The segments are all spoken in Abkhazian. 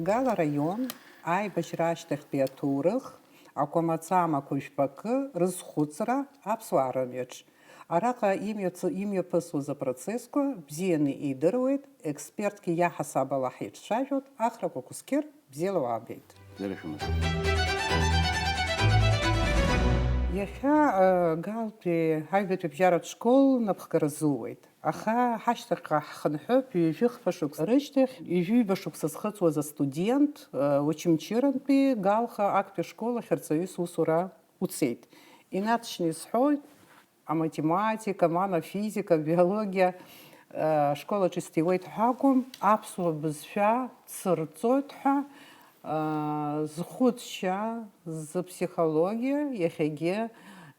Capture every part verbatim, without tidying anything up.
Гала араион аибашьра ашьҭахьтәи аҭоурых, акәамаҵамақәа жәпакы рызхәыцра аԥсуаа рымҩаҿ. Араҟа имҩацы-, имҩаԥысуаз апроцессқәа бзианы идыруеит, експертк иаҳасаб ала ҳаицәажәоит, Ахрақәа Қәысқьыр, бзиала уаабеит. Бзиара шәымаз. Иахьа, э, Галтәи аҩбатәи абжьаратә школ напхгара зууеит. Аха ҳашьҭахьҟа ҳхынҳәып, ҩажәи хԥа шықәса рышьҭахь, ҩажәи ҩба шықәса зхыҵуаз астудент, э, Очамчырантәи Галха актәи ашкол ахь рҵаҩыс усура уцеит. Инаҵшьны исҳәоит, аматематика, ма афизика, абиологиа, э, ашколаҿ исҭиуеит ҳәа акәым, аԥсуа бызшәа цырҵоит ҳәа, э, зхәыцшьа, зыԥсихологиа иахьагьы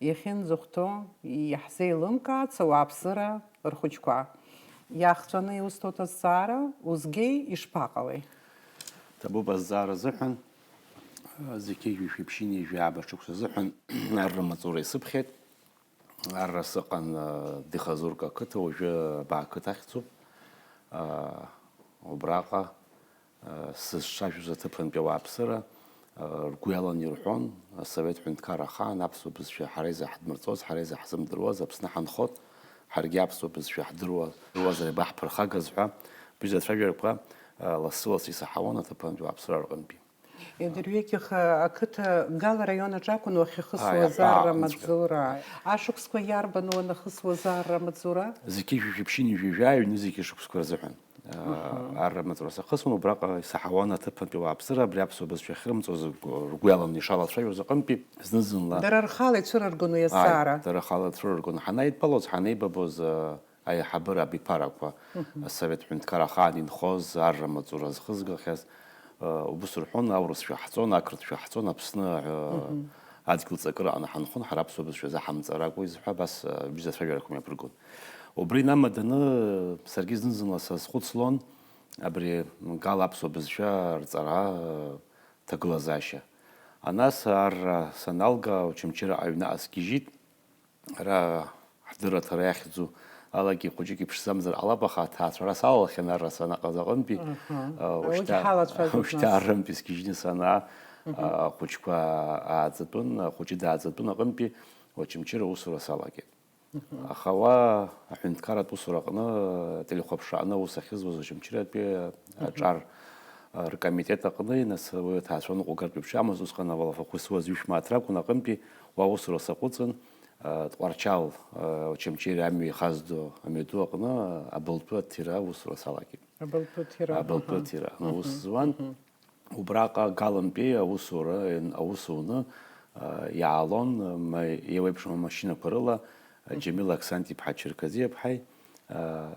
иахьынӡахәҭоу иаҳзеилымкаац ауааԥсыра рхәыҷқәа. Иахҵәаны иусҭоит азҵаара, узгеи ишԥаҟалеи? Ҭабуп азҵаара азыҳәан, зқьи жәшәи ԥшьынҩажәи ааба шықәса азыҳәан арра маҵура исыԥхьеит. Арра сыҟан, э, Дихазурка ақыҭа, уажәы Абаа ақыҭа ахьӡуп. Э, убраҟа, э, сызцәажәоз аҭыԥантәи ауааԥсыра, э, ргәы иалан ирҳәон, асовет ҳәынҭқарра ахаан аԥсуа бызшәа ҳара изаҳдмырҵоз, ҳара изаҳзымдыруаз, Аԥсны ҳанхот, ҳаргьы аԥсуа бызшәа ҳдыруа-, ҳдыруазар еибаҳԥырхагаз ҳәа, быжь ацәажәарақәа, э, лассы-лассы исаҳауан аҭыԥантәи ауааԥсыра рҟынтәи. Идырҩегьых ақыҭа Гала араион аҿы акәын уахьахысуаз Ааи, аҳәаа арра аҟынҵәҟьа. Маҵзура. Ашықәсқәа иарбан уанахысуаз арра маҵзура? Зқьи жәшәи ԥшьынҩажәи жәаа, ҩнызқьи шықәсқәа рзыҳәан. Аҳа. Арра маҵзура сахысуан, убраҟа исаҳауан аҭыԥантәи ауааԥсыра абри аԥсуа бызшәа ахьрымҵоз ргәы, ргәы иаланы ишалацәажәоз аҟынтәи, зны-зынла. Дара рхала ицәырыргон уи Ааи, азҵаара. Дара рхала ицәырыргон. Ҳанаидтәалоз, ҳанеибабоз, а, аиҳабыра абиԥарақәа, Мгм. асовет ҳәынҭқарра ахаан инхоз, арра маҵзура зхызгахьаз, э, убыс рҳәон, аурысшәа ҳҵон, ақырҭшәа ҳҵон, Аԥсны, э, Мгм. адгьыл ҵакыра аҟны ҳанхон, ҳара аԥсуа бызшәа заҳамҵар акәу изҳәа, абас, э, бжьызацәажәарақәа мҩаԥыргон. Убри инамаданы, саргьы зны-зынла сазхәыцлон абри Гала аԥсуа бызшәа рҵара, э, ҭагылазаашьа. Анас арра саналга, Очамчыра аҩны ааскьежьит. Ара ҳдырраҭара иахьӡу алагьы хәыҷык иԥшӡамзар ҟалап, аха аҭаацәара салалахьан арра санаҟаз аҟынтәи, Аҳа. а, Уигьы ушьҭа-, ҳалацәажәоит ушьҭа нас. Аррантәи сгьежьны санаа, Мгм. а, ахәыҷқәа ааӡатәын, ахәыҷы дааӡатәын аҟынтәи Очамчыра аусура салагеит. Мгм. Аха уа аҳәынҭқарратә усура аҟны, ателехәаԥшра аҟны аус ахьызуаз Очамчыратәи Мгм. аҿар, а, ркомитет аҟны, нас уи аҭаацәа ныҟәгартә еиԥш иамаз, усҟан авалафахәы исуаз ҩышә мааҭ ракәын аҟынтәи, уа аусура саҟәыҵын, Тҟәарчал, Очамчыреи амҩа ихазго амҩаду аҟны абылтәы аҭира аусура салагеит. Абылтәы аҭира, Абылтәы аҳа. Аҭира аҟны аус Мгм, зуан. Мгм. Убраҟа Галантәи аусура, аус уны, иаалон, ма-, еиуеиԥшым амашьынақәа рыла, Мгм. Џьамил Аксант-иԥҳа Черказиаԥҳаи,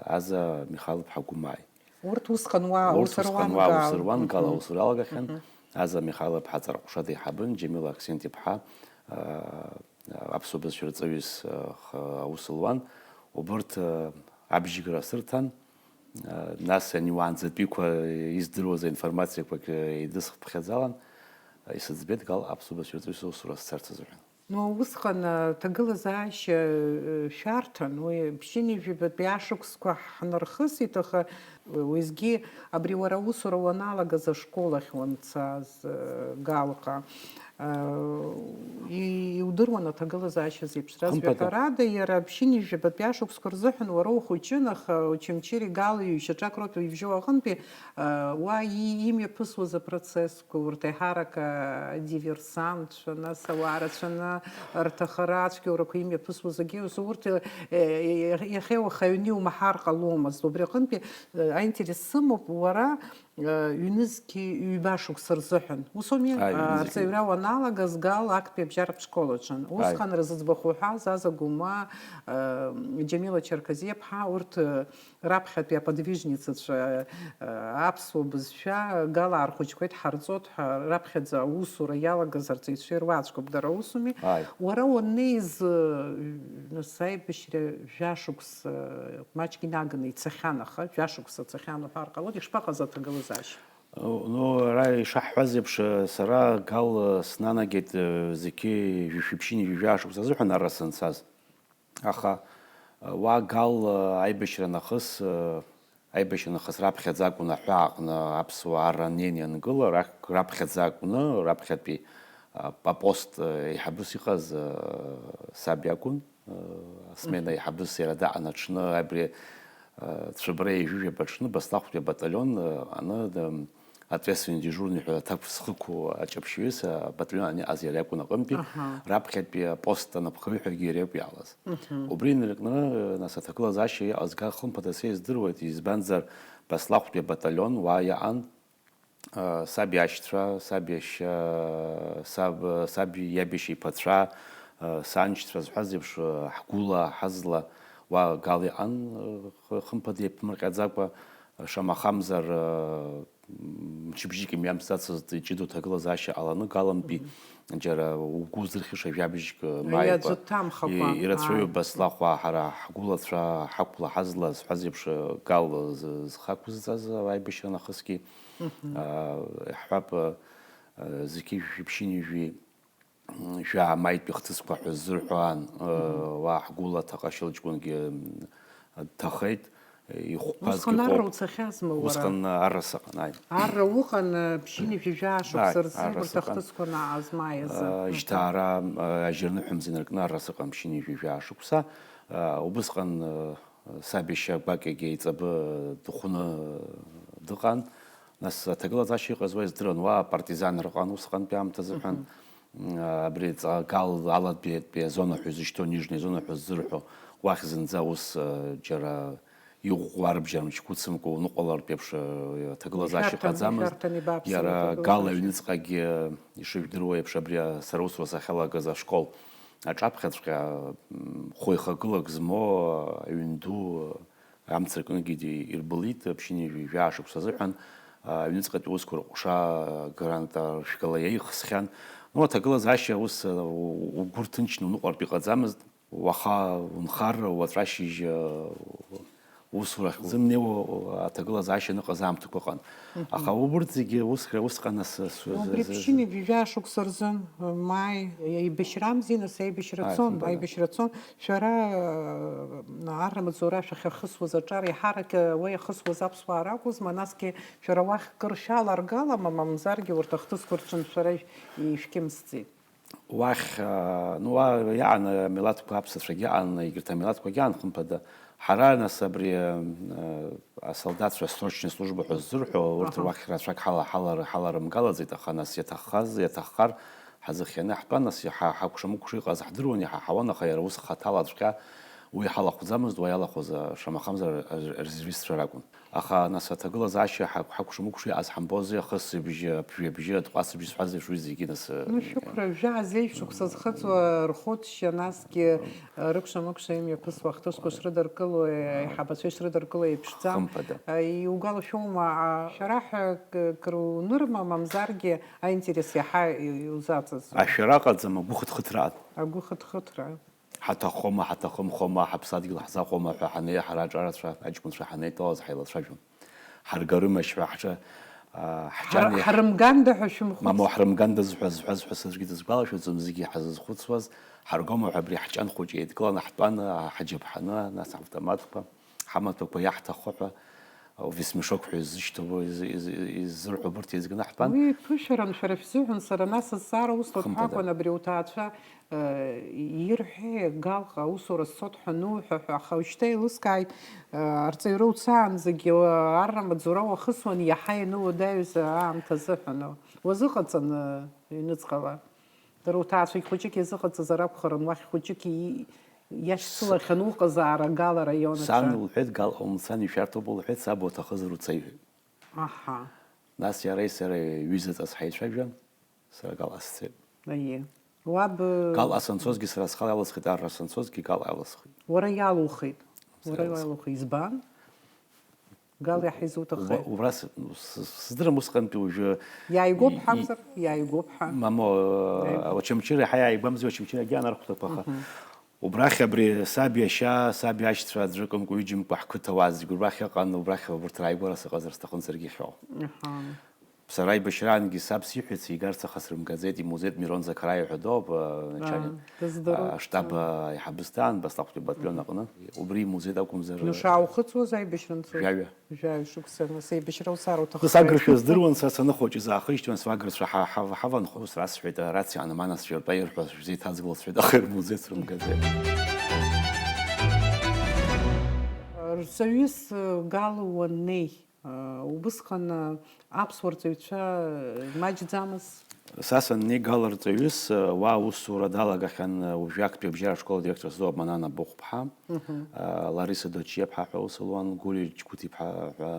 Аза Михаил-иԥҳа Гәымааи. Урҭ усҟан уа Урҭ аус усҟан руан уа аус Гал. Руан, Гал Мгм. Аус ру алагахьан. Мгм. Аза Михаил-иԥҳа Ҵарҟәша деиҳабын, Џьамил Аксент-иԥҳа, аа, аԥсуа бызшәа рҵаҩыс, аа, х-, аус луан. Убырҭ, аа, абжьгара сырҭан. Аа, нас ани уаанӡатәиқәа издыруаз аинформациақәагь еидысхыԥхьаӡалан, исыӡбеит Гал аԥсуа бызшәа рҵаҩыс аусура сцарц азыҳәан. Ну, усҟан аҭагылазаашьа, э, шәарҭан, уи ԥшьынҩажәибатәи ашықәсқәа ҳнархысит, аха уеизгьы абри уара аусура уаналагаз ашкол ахь уанцаз, э, Галҟа, э, и-, иудыруан аҭагылазаашьа зеиԥшраз. Хымԥада. Ҳәарада, иара ԥшьынҩажәибатәи ашықәсқәа рзыҳәан уара ухәыҷын, аха Очамчыреи Галеи шьаҿак роуп ибжьоу аҟынтәи, Уа и-, имҩаԥысуаз апроцессқәа, урҭ еиҳарак, а, диверсантцәа, нас ауаа рацәаны рҭахара ацәгьоурақәа имҩаԥысуаз, егьи ус урҭ, е, е, иахьа уаха аҩны иумаҳар ҟаломызт. Убри аҟынтәи, э, аинтерес сымоуп, уара, э, ҩнызқьи ҩба шықәса рзыҳәан. Усоуми? Ааи, А, ҩнызқьи. Арҵаҩра уаналагаз Гал актәи абжьаратә школ аҿын. Ааи. Усҟан рзыӡбахә уҳәаз Аза Гәымаа, э, Џьамила Черказиаԥҳа, урҭ, э, Раԥхьатәи аподвижницацәа, э, аԥсуа бызшәа Галаа рхәыҷқәа идҳарҵоит ҳәа, раԥхьаӡа аусура иалагаз арҵаҩцәа ируаӡәкуп, дара усуми? Ааи. Уара уаннеиз, э, нас аибашьра жәашықәса, э, маҷк инаганы ицахьан, аха жәашықәса цахьан уҳәар ҟалоит, ишԥаҟаз аҭагылазаашьа? Ну, ара ишаҳҳәаз еиԥш, сара Гал снанагеит, э, зқьи жәшәи ԥшьынҩажәи жәаа шықәса азыҳәан арра санцаз. Аха, уа Гал аибашьра нахыс, Аибашьра нахыс раԥхьаӡа акәын аҳәаа аҟны аԥсуаа ранение ангыла, рахь-, раԥхьаӡа акәны, раԥхьатәи, а, апост, а, еиҳабыс иҟаз, а, саб иакәын, а, асмена еиҳабыс иара даҟан аҽны, абри, а, Цәыбра ҩажәижәаба аҽны Баслахәтәи абаталион, а, аны, д-, ответственный дежурный ҳәа аҭакԥс зхықәу аҷаԥшьаҩыс, а, абаталион аниҟаз иара иакәын аҟынтәи, Аҳа. Раԥхьатәи апост анапхгаҩ ҳәагьы иара иоуп иаалаз. Мгм. Убри инаркны, нас, аҭагылазаашьа иҟазга хымԥада са издыруеит, избанзар, Баслахәтәи абаталион уа иаҟан, а, саб иашьцәа, саб иашьа, саб, саб иаб иашьа иԥацәа, а, саншьцәа зҳәаз еиԥш, а, ҳгәыла, ҳазла уа гал иҟан, а, х-, хымԥада иаԥмырҟьаӡакәа, шамахамзар, а, мчыбжьык имҩамсӡацызт иҷыдоу ҭагылазаашьа ҟаланы, галантәи џьара угәы узырхьыша жәабжьк, ма Ари иаба-, аӡәы дҭамхакәа. И-, ирацәаҩуп Ааи. Баслахәаа ҳара ҳгәылацәа, ҳақәла ҳазла зҳәаз еиԥш, гал з-, зхы ақәызҵаз аибашьра нахысгьы. Мгм. А, иаҳҳәап, а, зқьи жәшәи ԥшьынҩажәи жәаа маитәи хҭысқәа ҳәа ззырҳәо аан, уа ҳгәыла Ҭаҟашьа лыҷкәынгьы дҭахеит, ихәқәазгьы Усҟан арра ыҟоуп. Уцахьазма уара? Усҟан арра сыҟан, ааи. Арра уҟан, ԥшьынҩажәи жәаа шықәса Ааи, рзы арра убарҭ сыҟан. Ахҭысқәа анаа-, азмааиазы. Ааи, Мгм. Жьҭаара, а, ажьырныҳәа мза инаркны арра сыҟан ԥшьынҩажәи жәаа шықәса. А, убысҟан, а, саб иашьа гәакьагьы аиҵбы дыхәны дыҟан. Нас аҭагылазаашьа иҟаз уа издыран, уа апартизанра ыҟан усҟантәи аамҭазы ҳәан. Мгм. М, абри ҵа-, гал алатәи атәи азона ҳәа изышьҭоу, нижняя зона ҳәа ззырҳәо, уахь зынӡа ус, а, џьара иӷәӷәа рыбжьара мчқәа уцымкәа уныҟәалартә еиԥш, а, аҭагылазаашьа Ишәарҭан, ыҟаӡамызт. Ишәарҭан ибааԥсуа Иара гал аҭагылазаашьа. Аҩныҵҟагьы, ишыжәдыруа еиԥш, абри, а, сара усура сахьалагаз ашкол аҿаԥхьаҵәҟьа, м, хәа ихагылак змоу, а, аҩн ду, а, амца ркынгьы ди-, ирбылит, ԥшьынҩажәи жәаа шықәса азыҳәан, а, аҩныҵҟатәи аусқәа рҟәша, а, грант, а, ршәгала иаихсхьан. Ну, аҭагылазаашьа ус, а, у-, угәы рҭынчны уныҟәартә иҟаӡамызт. Уаха унхар, уаҵәашьыжь, а, усурахь узымнеиуа, а, аҭагылазаашьа аныҟаз аамҭақәа ыҟан. Мгм. Аха убырҭ зегьы ус, усҟан ас-, ас-, Убри з-, з-, ԥшьынҩажәи жәаа шықәса рзын, маи, аибашьра амзи, нас аибашьра Ааи, цон, хымԥада. Аибашьра цон. Шәара, э, арра маҵзура шәахьахысуаз аҿар, еиҳарак, э, уа иахысуаз аԥсуаа ракәызма, насгьы шәара уахь кыр шәаларгалама, мамзаргьы урҭ ахҭысқәа рҿынтә шәара ишәкьымсӡеит? Уахь, э, ну, уа иаан амилаҭқәа аԥсацәагьы аан, егьырҭ амилаҭқәагьы аан, хымԥада. Ҳара, нас, абри, э, асолдатцәа срочная служба ҳәа ззырҳәо, урҭ Аҳа. Уахь рацәак ҳала-, ҳалар-, ҳаларымгалаӡеит, аха, нас, иаҭаххаз, иаҭаххар, ҳазыхианы ҳтәан, нас, иаҳа-, ҳакәша-мыкәша иҟаз ҳдыруан, иҳаҳауан, аха иара ус хаҭалаҵәҟьа уи ҳалахәӡамызт, уа иалахәыз, а, шамахамзар, а, а, арезервистцәа ракәын. Аха, нас, аҭагылазаашьа ҳа-, ҳакәша-мыкәша иҟаз ҳамбози, ахысыбжьы, аԥжәабжьы, атҟәасыбжьы сҳәаз еиԥш уи зегьы, нас, а, Ну, шәықәра жәаа зежә шықәса зхыҵуа рхәыцшьа, насгьы, а, рыкәша-мыкәша имҩаԥысуа ахҭысқәа шрыдыркыло, аиҳабацәа ишрыдыркыло еиԥшӡам. Хымԥада. А, иугәалашәома, а, шәара ҳәа к-, кыр унырма, мамзаргьы аинтерес иаҳа и-, иузаҵаз? Ашәара ыҟаӡам, агәы хыҭхыҭра. Агәы хыҭхыҭра. Ҳаҭаххома, ҳаҭахымхома, ҳаԥсадгьыл ҳзахәома ҳәа ҳанеи, ҳара аҿарацәа, аҷкәынцәа ҳанеиҭалаз ҳаилацәажәон. Ҳаргарымашь ҳәа ҳҿы, а, ҳҷан Ҳар-, еиҳ-, ҳарымганда ҳәа шәымхәыц. Мамоу, ҳрымганда зҳәаз, зҳәаз, зҳәаз саӡәгьы дысгәалашәаӡом, зегьы ҳазызхәыцуаз, ҳаргома ҳәа абри ҳҷанхәыҷ еидкыланы ҳтәан, а, ҳаџьаԥҳаны, нас ҳавтоматқәа, ҳамаҭәақәа иаҳҭаххо ҳәа, а, весмешок ҳәа изышьҭоу, из-, из-, иззырҳәо убырҭ еизганы ҳтәан. Уи ԥышәаран шәара шәзыҳәан, сара нас азҵаара усҭоит Хымԥада. Ҳәакәын абри уҭаацәа, э, ирҳәеи, Галҟа аусура сцот ҳәа ануҳәа ҳәа, аха уажәшьҭа еилыскааит, э, арҵаҩра уцаанӡагьы, э, арра маҵзура уахысуан, иаҳа иануадаҩыз аамҭа азыҳәан. Уазыҟаҵан, э, ҩныҵҟала. Дара уҭаацәагь хәыҷык иазыҟаҵазар акәхарын, уахь хәыҷык и-, иашьцылахьан уҟазаара Гал араион аҿы. Сан лҳәеит, Галҟа умцан, ишәарҭоуп лҳәеит, саб уаҭахызар уца иҳәеит. Аҳа. Нас иареи сареи ҩызаҵас ҳаицәажәан, сара Галҟа сцеит. Аиеи. Уаб, э, Галҟа санцозгьы сара схала иалысхит, арра санцозгьы Галҟа иалысхит. Уара иалухит. Сара Уара иалысхит. Иалухит. Избан? Гал иаҳа изуҭаххеи? Уба-, убра с-, с-, сыздырам усҟантәи уажәы Иааигәоуп и-, ҳамзар, и-, иааигәоуп ҳа. Мамоу, Иааигәоуп. Очамчыра иаҳа иааигәамзи, Очамчыра агьаан архәҭақәа, аха Мгм. Убрахь абри саб иашьа, саб иашьцәа аӡәыкымкәа, ҩыџьамкәа ҳқыҭа уаа зегь убрахь ыҟан, убрахь убырҭ рааигәара сыҟазар сҭахын саргьы ихьоу. Аҳа. Сара аибашьраангьы саб сиҳәеит, сигарц аха срымгаӡеит, имузеитә Мирон Закараиа ҳәа доуп, а, начальник, дыздыруеит, а, аштаб, а, аиҳабысҭаан, Баслахәтәи абаталион аҟны. Убри имузеит акәымзар, ну, шаахыҵуаз аибашьра анцоз? Жәаҩа. Жәаҩа шықәса, нас еибашьра усар уҭаххеит. Сагыршәа здыруан, са саныхәыҷыз аахижьҭуан, свагырцәа ҳа-, ҳа-, ҳаванхон. Ус расҳәеит, арациа анаманасцәа ртәа ирҳәо шәзеиҭазгылт сҳәеит, аха имузеит срымгаӡеит. Рҵаҩыс Гала уаннеи, убысҟан аԥсуа рҵаҩцәа маҷӡамыз? Са саннеи Гала рҵаҩыс, уа аусура далагахьан, уажәы актәи абжьара ашкол адиректор зоуп Манана Быхәԥҳа, Лариса Дочиаԥҳа ҳәа аус луан, Гулиа Џьгәыҭ-иԥҳа ҳәа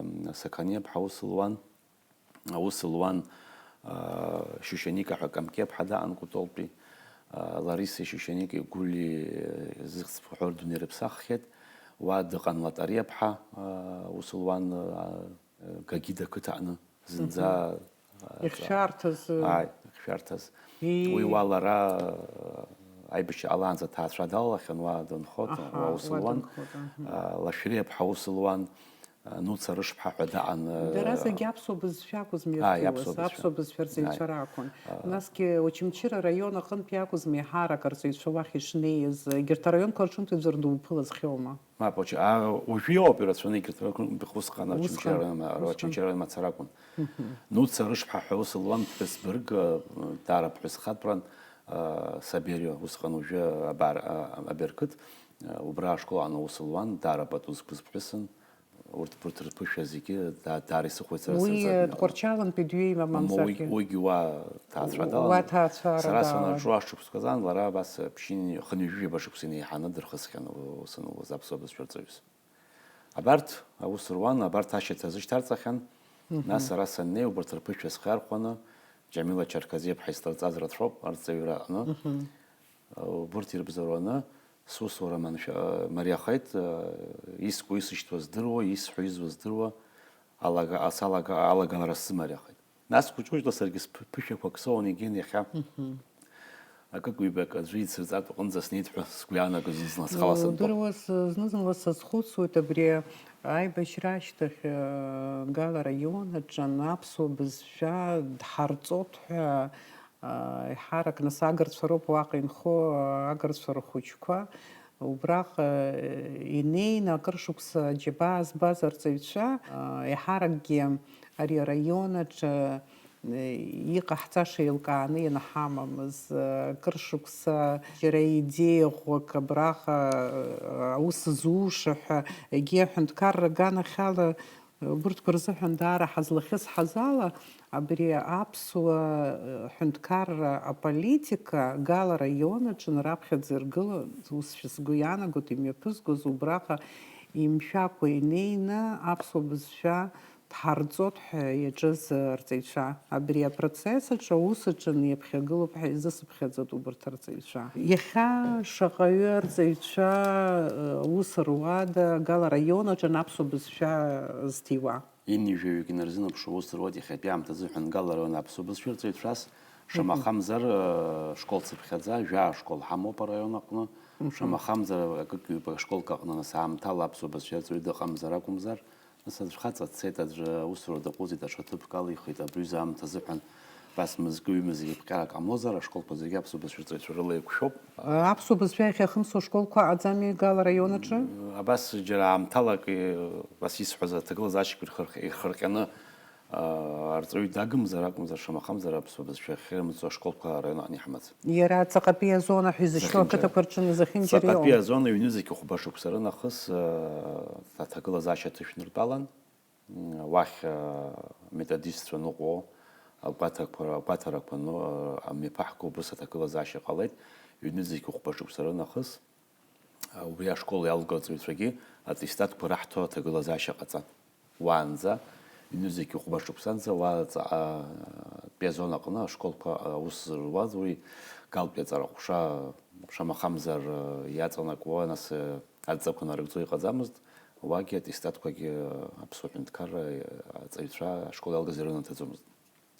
Сақаниаԥҳа аус луан. Аус луан, а, Шьушьаника ҳәа Камкеԥҳа даан Кәтолтәи, а, Лариса Шьушьаники Гәли, э, зыхьӡ ҳәа рдунеи рыԥсаххьеит. Уа дыҟан Латариаԥҳа, а, ус луан, а, Гагида қыҭа аҟны, зынӡа, мгм, а, ихьшәарҭаз, ааи, ихьшәарҭаз. Ии. Уи уа лара, а, аибашьра ҟалаанӡа аҭаацәа далалахьан, уа дынхот, аҳа, уа ус уа луан. Дынхот, аҳа. А, Лашәриаԥҳа ус луан. Нуца Рышԥҳа ҳәа даан. Дара зегьы аԥсуа бызшәа акәызма, ааи, ирҭиуаз, аԥсуа бызшәа. Аԥсуа бызшәа рҵаҩцәа, ааи, ракәын. Насгьы Очамчыра араион аҟынтәи акәызма еиҳарак арҵаҩцәа уахь ишнеиз, егьырҭ араионқәа рҿынтә аӡәыр дуԥылазхьоума? Мап, Оча-, а, уажәы иоуп ирацәаны егьырҭ араионқәа, усҟан, усҟан Очамчыра араион, усҟан. Очамчыра араион мацара акәын. Мгм. Нуца Рышԥҳа ҳәа ус луан ԥҳәыс бырг, даара ԥҳәыс хатәран, Сабериа, усҟан уажәы абар-, а, аберкыт, убра ашкол аҟны аус луан, даара пату зқәыз ԥҳәысын. Урҭ, урҭ рԥышәа зегьы да-, даара исыхәеит сара. Уи сынӡа. Тҟәарчалантәи дҩеимам, мамзаргьы. Уигь уа ҭаацәа далан. Уа ҭаацәара. Сара далан. Санаҿу ашықәсқәа азын лара абас ԥшьынҩажәи жәаба шықәса инеиҳаны дырхысхьан, у-, санылуаз аԥсуа бызшәа рҵаҩыс. Абарҭ аус руан, абарҭ ашьаҭа азышьҭарҵахьан. Мгм. Нас сара саннеи, убарҭ рԥышәа схы иархәаны, Џьамила Чарказиаԥҳа ислырҵаз рацәоуп арҵаҩра аҟны. Мгм. Убырҭ ирыбзоураны сусура маншәа-, мариахеит, иску исышьҭуа здыруа, исҳәо изуа здыруа, алага-, салага-, алагалара сзымариахеит. Нас хәыҷ-хәыҷла саргьы сԥ-, ԥышәақәак соуан, егьин иахьа. Мгм. Акык-ҩбак аӡәы ицырҵартә аҟынӡа снеит ҳәа сгәы иаанагоз зны-зынла схала сынтәа. Удыруаз, зны-зынла сазхәыцуеит абри аибашьра ашьҭахь, Гала араион аҿы аԥсуа бызшәа дҳарҵот ҳәа, еиҳарак нас агырцәа роуп уаҟа инхо, агырцәа рхәыҷқәа. Убраҟа инеины акыр шықәса аџьабаа збаз арҵаҩцәа, еиҳаракгьы ари араион аҿы иҟаҳҵаша еилкааны ианаҳамамыз, акыр шықәса џьара идеиа ӷәӷәак абраҟа аус зуша ҳәа, егьи аҳәынҭқарра аганахьала, Убырҭқәа рзыҳәан даара ҳазлахьысҳаз ала, абри аԥсуа, э, ҳәынҭқарра аполитика Гала араион аҿы раԥхьаӡа иргылан, усшәа сгәы иаанагоит, имҩаԥызгоз убраҟа имшәакәа инеины аԥсуа бызшәа дҳарҵот ҳәа иаҿыз арҵаҩцәа. Абри апроцесс аҿы аус аҿы иаԥхьагылоуп ҳәа изысыԥхьаӡоит убарҭ арҵаҩцәа. Иахьа шаҟаҩы арҵаҩцәа, э, ус руада Гала араион аҿы аԥсуа бызшәа зҭиуа? Ҩынҩажәаҩык инарзынаԥшуа ус руеит иахьатәи аамҭазы ҳәынҭқарра араион аԥсуа бызшәа рҵаҩцәас, шамахамзар, э, школ цыԥхьаӡа, жәаа школ ҳамоуп араион аҟны, шамахамзар акык-ҩбак ашколқәа аҟны нас аамҭала аԥсуа бызшәа рҵаҩы дыҟамзар акәымзар, нас аӡә хаҵа дцеит, аӡәы аусура даҟәыҵит, аҽа ҭыԥк алихит, абри аҩыза аамҭа азыҳәан абас мызкы-ҩымызкгьы ԥҟьарак ҟамлозар, ашколқәа зегьы аԥсуа бызшәа рҵаҩцәа рыла еиқәшәоуп. Аԥсуа бызшәа иахьахымсуа школқәа ыҟаӡами Гала араион аҿы? Абас џьара аамҭалак, э, абас исҳәаз аҭагылазаашьақәа ирхырҟ-, ирхырҟьаны, а, арҵаҩы дагымзар акәымзар, шамахамзар аԥсуа бызшәа ахьырымҵо ашколқәа араион аҟны иҳамаӡам. Иара ҵаҟатәи азона ҳәа изышьҭоу зехьынџьара, ақыҭақәа рҿы зехьынџьара иҟоуп. Ҵаҟатәи азона ҩнызқь хәба шықәса рынахыс, а, аҭагылазаашьа ҭышәныртәалан. Уахь, а, методистцәа ныҟәо, агәаҭақәа, агәаҭарақәа ны-, а, мҩаԥаҳго убыс аҭагылазаашьа ҟалеит. Ҩнызқь хәба шықәса рынахыс, а, убри ашкол иалго аҵаҩцәагьы аттестатқәа раҳҭо аҭагылазаашьа ҟаҵан. Уаанӡа, ҩнызқь хәба шықәсанӡа уа ҵаҟа, а, тәи азонаҟны ашколқәа, а, аус зыруаз уи Галтәи аҵара ҟәша, шамахамзар, а, иаҵанакуа, нас, а, адҵақәа нарыгӡо иҟаӡамызт. Уагьы аттестатқәагьы аԥсуа ҳәынҭқарра аҵаҩцәа ашкол иалгаз ирынаҭаӡомызт.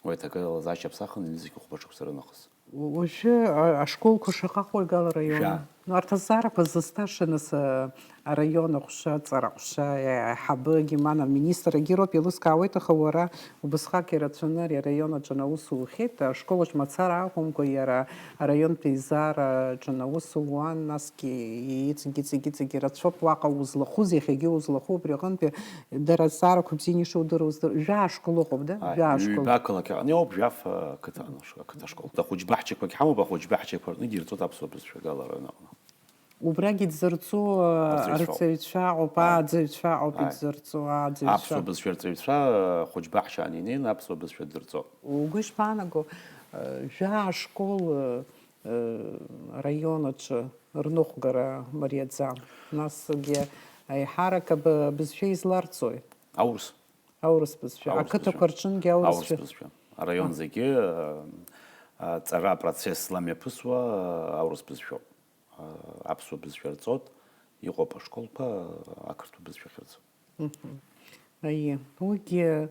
Уи аҭагылазаашьа ԥсахын ҩнызқь хәба шықәса рынахыс. Уажәы, а, ашколқәа шаҟа ыҟоу Гала араион? Жәаа. Ну, арҭ азҵаарақәа зызҭаша, нас, а, араион аҟәша, аҵара аҟәша, аиҳабы Гиман аминистр агьыроуп еилыскаауеит, аха уара убысҟак ирацәаны ари араион аҿы аус ухеит, ашкол аҿы мацара акәымкәа, иара араионтә еизараҿы аус ууан, насгьы иҵегь, иҵегь, иҵегь ирацәоуп уаҟа узлахәыз, иахьагьы узлахәу, убри аҟынтәи дара азҵаарақәа бзианы ишудыруа уздыр-, жәаа школ ыҟоуп, да? Ааи, жәаа школ. Ҩба ақалақь аҟны иоуп, жәаф, а, ақыҭа, ақыҭа школ. Ахәыҷбаҳчақәагьы ҳамоуп, ахәыҷбаҳчақәа рҟны ирҵоит аԥсуа бызшәа Галарон аҟны. Убрагь идзырҵо, а, Арҵаҩцәа. Арҵаҩцәа ыҟоуп, Ааи. Ааӡаҩцәа ыҟоуп. Ааи. Идзырҵо, ааӡаҩцәа. Аԥсуа бызшәа арҵаҩцәа, а, хәыҷбаҳчаан инеины аԥсуа бызшәа дырҵо. Угәы ишԥаанаго, а, жәаа школ, а, а, раион аҿы рныҟәгара мариаӡам. Насгьы аиҳарак аб-, бызшәа изларҵои? Аурыс. Аурыс бызшәа. Аурыс Ақыҭақәа бызшәа. Рҿынгьы аурыс Аурыс бызшәа. Бызшәа. Араион А. Зегьы, а, а, ҵара апроцесс зламҩаԥысуа, а, аурыс бызшәоуп. А, аԥсуа бызшәа рҵоит, иҟоуп ашколқәа, а, ақырҭуа бызшәа ахьырҵо. Мгм. Аиеи, уигьы,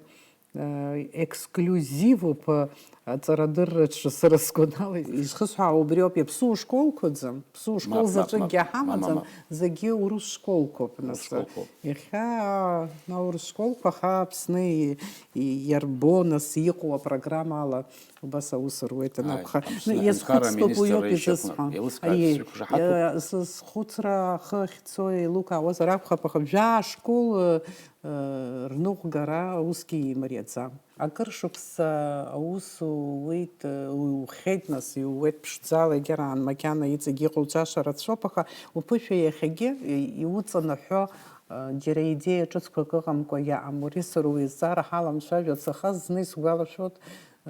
а, ексклюзивуп, а, аҵарадырраҿы сара сгәанала изхысҳәаауа убриоуп, иаԥсуа школқәаӡам, ԥсуа школ Мап, мап, заҵәыкгьы мап, мап, ҳамаӡам, мап. Зегьы урыс школқәоуп, Урыс нас. Школқәоуп. Иахьа, а, аурыс школқәа аха Аԥсны и-, и-, иарбо, нас, иҟоу апрограмма ала убас аус руеит Ааи, анакәха. Аԥсны Ну, аҳәынҭқарра иазхәыцтәуп, уи аминистрра ауп ишьақәнаго. изысҳәо. Еилыскаац Аиеи, сшәықәшаҳаҭуп. э, с-, схәыцра ахы ахьцо еилукаауазар акәхап, аха жәаа школ, э, э, рныҟәгара усгьы имариаӡам. Акыр шықәса аус ууеит, э, иухьеит, нас, иууеит ԥшӡала, егьараан макьана иҵегь иҟауҵаша рацәоуп, аха уԥышәа иахьагьы и-, иуҵанаҳәо, э, џьара идеиа ҿыцқәак ыҟамкәа иаам. Уи сара уи азҵаара ҳаламцәажәац, аха зны исгәалашәоит,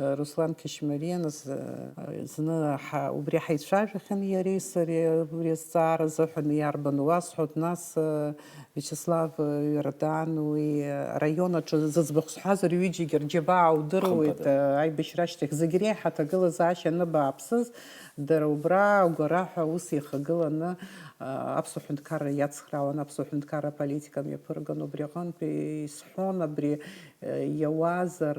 Руслан Кьышьмариа, нас, зны ҳа-, убри ҳаицәажәахьан иареи сареи убри азҵаара азыҳәан, иарбан уасҳәоит, нас, Виачеслав Иордан, уи араион аҿы зыӡбахә сҳәазар, ҩыџьагьы рџьабаа удыруеит, Хымԥада. Аибашьра ашьҭахь зегь реиҳа аҭагылазаашьа аныбааԥсыз, дара убра агәараҳәа аус иахагыланы, аԥсуа ҳәынҭқарра иацхраауан, аԥсуа ҳәынҭқарра аполитика мҩаԥырган, убри аҟынтәи исҳәон, абри иауазар,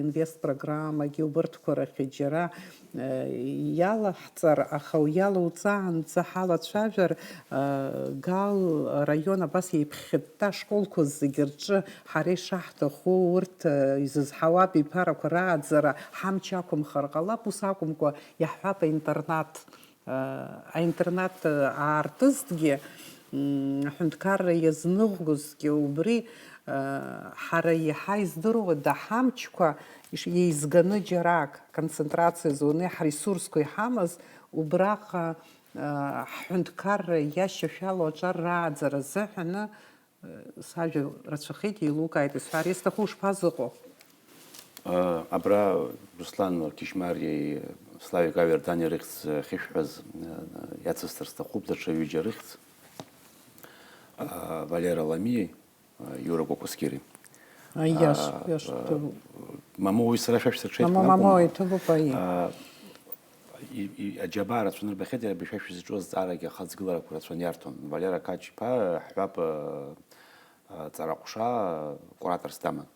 инвестпрограммагьы убырҭқәа рахь џьара, иалаҳҵар, аха иалоуҵаанӡа ҳалацәажәар, Гал раион абас еиԥхьытта ашколқәа зегьы рҿы ҳара ишаҳҭаху, урҭ изызҳауа абиԥарақәа рааӡара ҳамч ақәымхар ҟалап, ус акәымкәа, иаҳҳәап, аинтернат Аинтернат аартызҭгьы, м, аҳәынҭқарра иазныҟәгозҭгьы убри, а, ҳара иаҳа издыруада, ҳамчқәа иш-, еизганы џьарак, концентрациа зуны ҳресурсқәа иҳамаз, убраҟа, а, ҳҳәынҭқарра иашьашәало аҿар рааӡара азыҳәаны, Сажәа рацәахеит, еилукааит исҳәар исҭаху, ушԥазыҟоу? Абра Руслан Кьышьмариеи Славик Авердани рыхьӡ ахьышәҳәаз иацысҵар сҭахуп даҽа ҩыџьа рыхьӡ, Валера Ламиеи Иура Кәакәасқьыри. Аиашоуп, А, иашоуп, а, ҭабуп. Мамоуи сара шәашәзаҽеит Мама, акәым. Мамоуи, ҭабуп, аиеи. А, и, и, аџьабаа рацәаны рбахьеит, иара абри шәашәзаҿу азҵаарагьы ахаҵгыларақәа рацәаны иарҭон. Валера Кач-иԥа, ҳҳәап, а, а, ҵараҟәша, а, кураторс даман.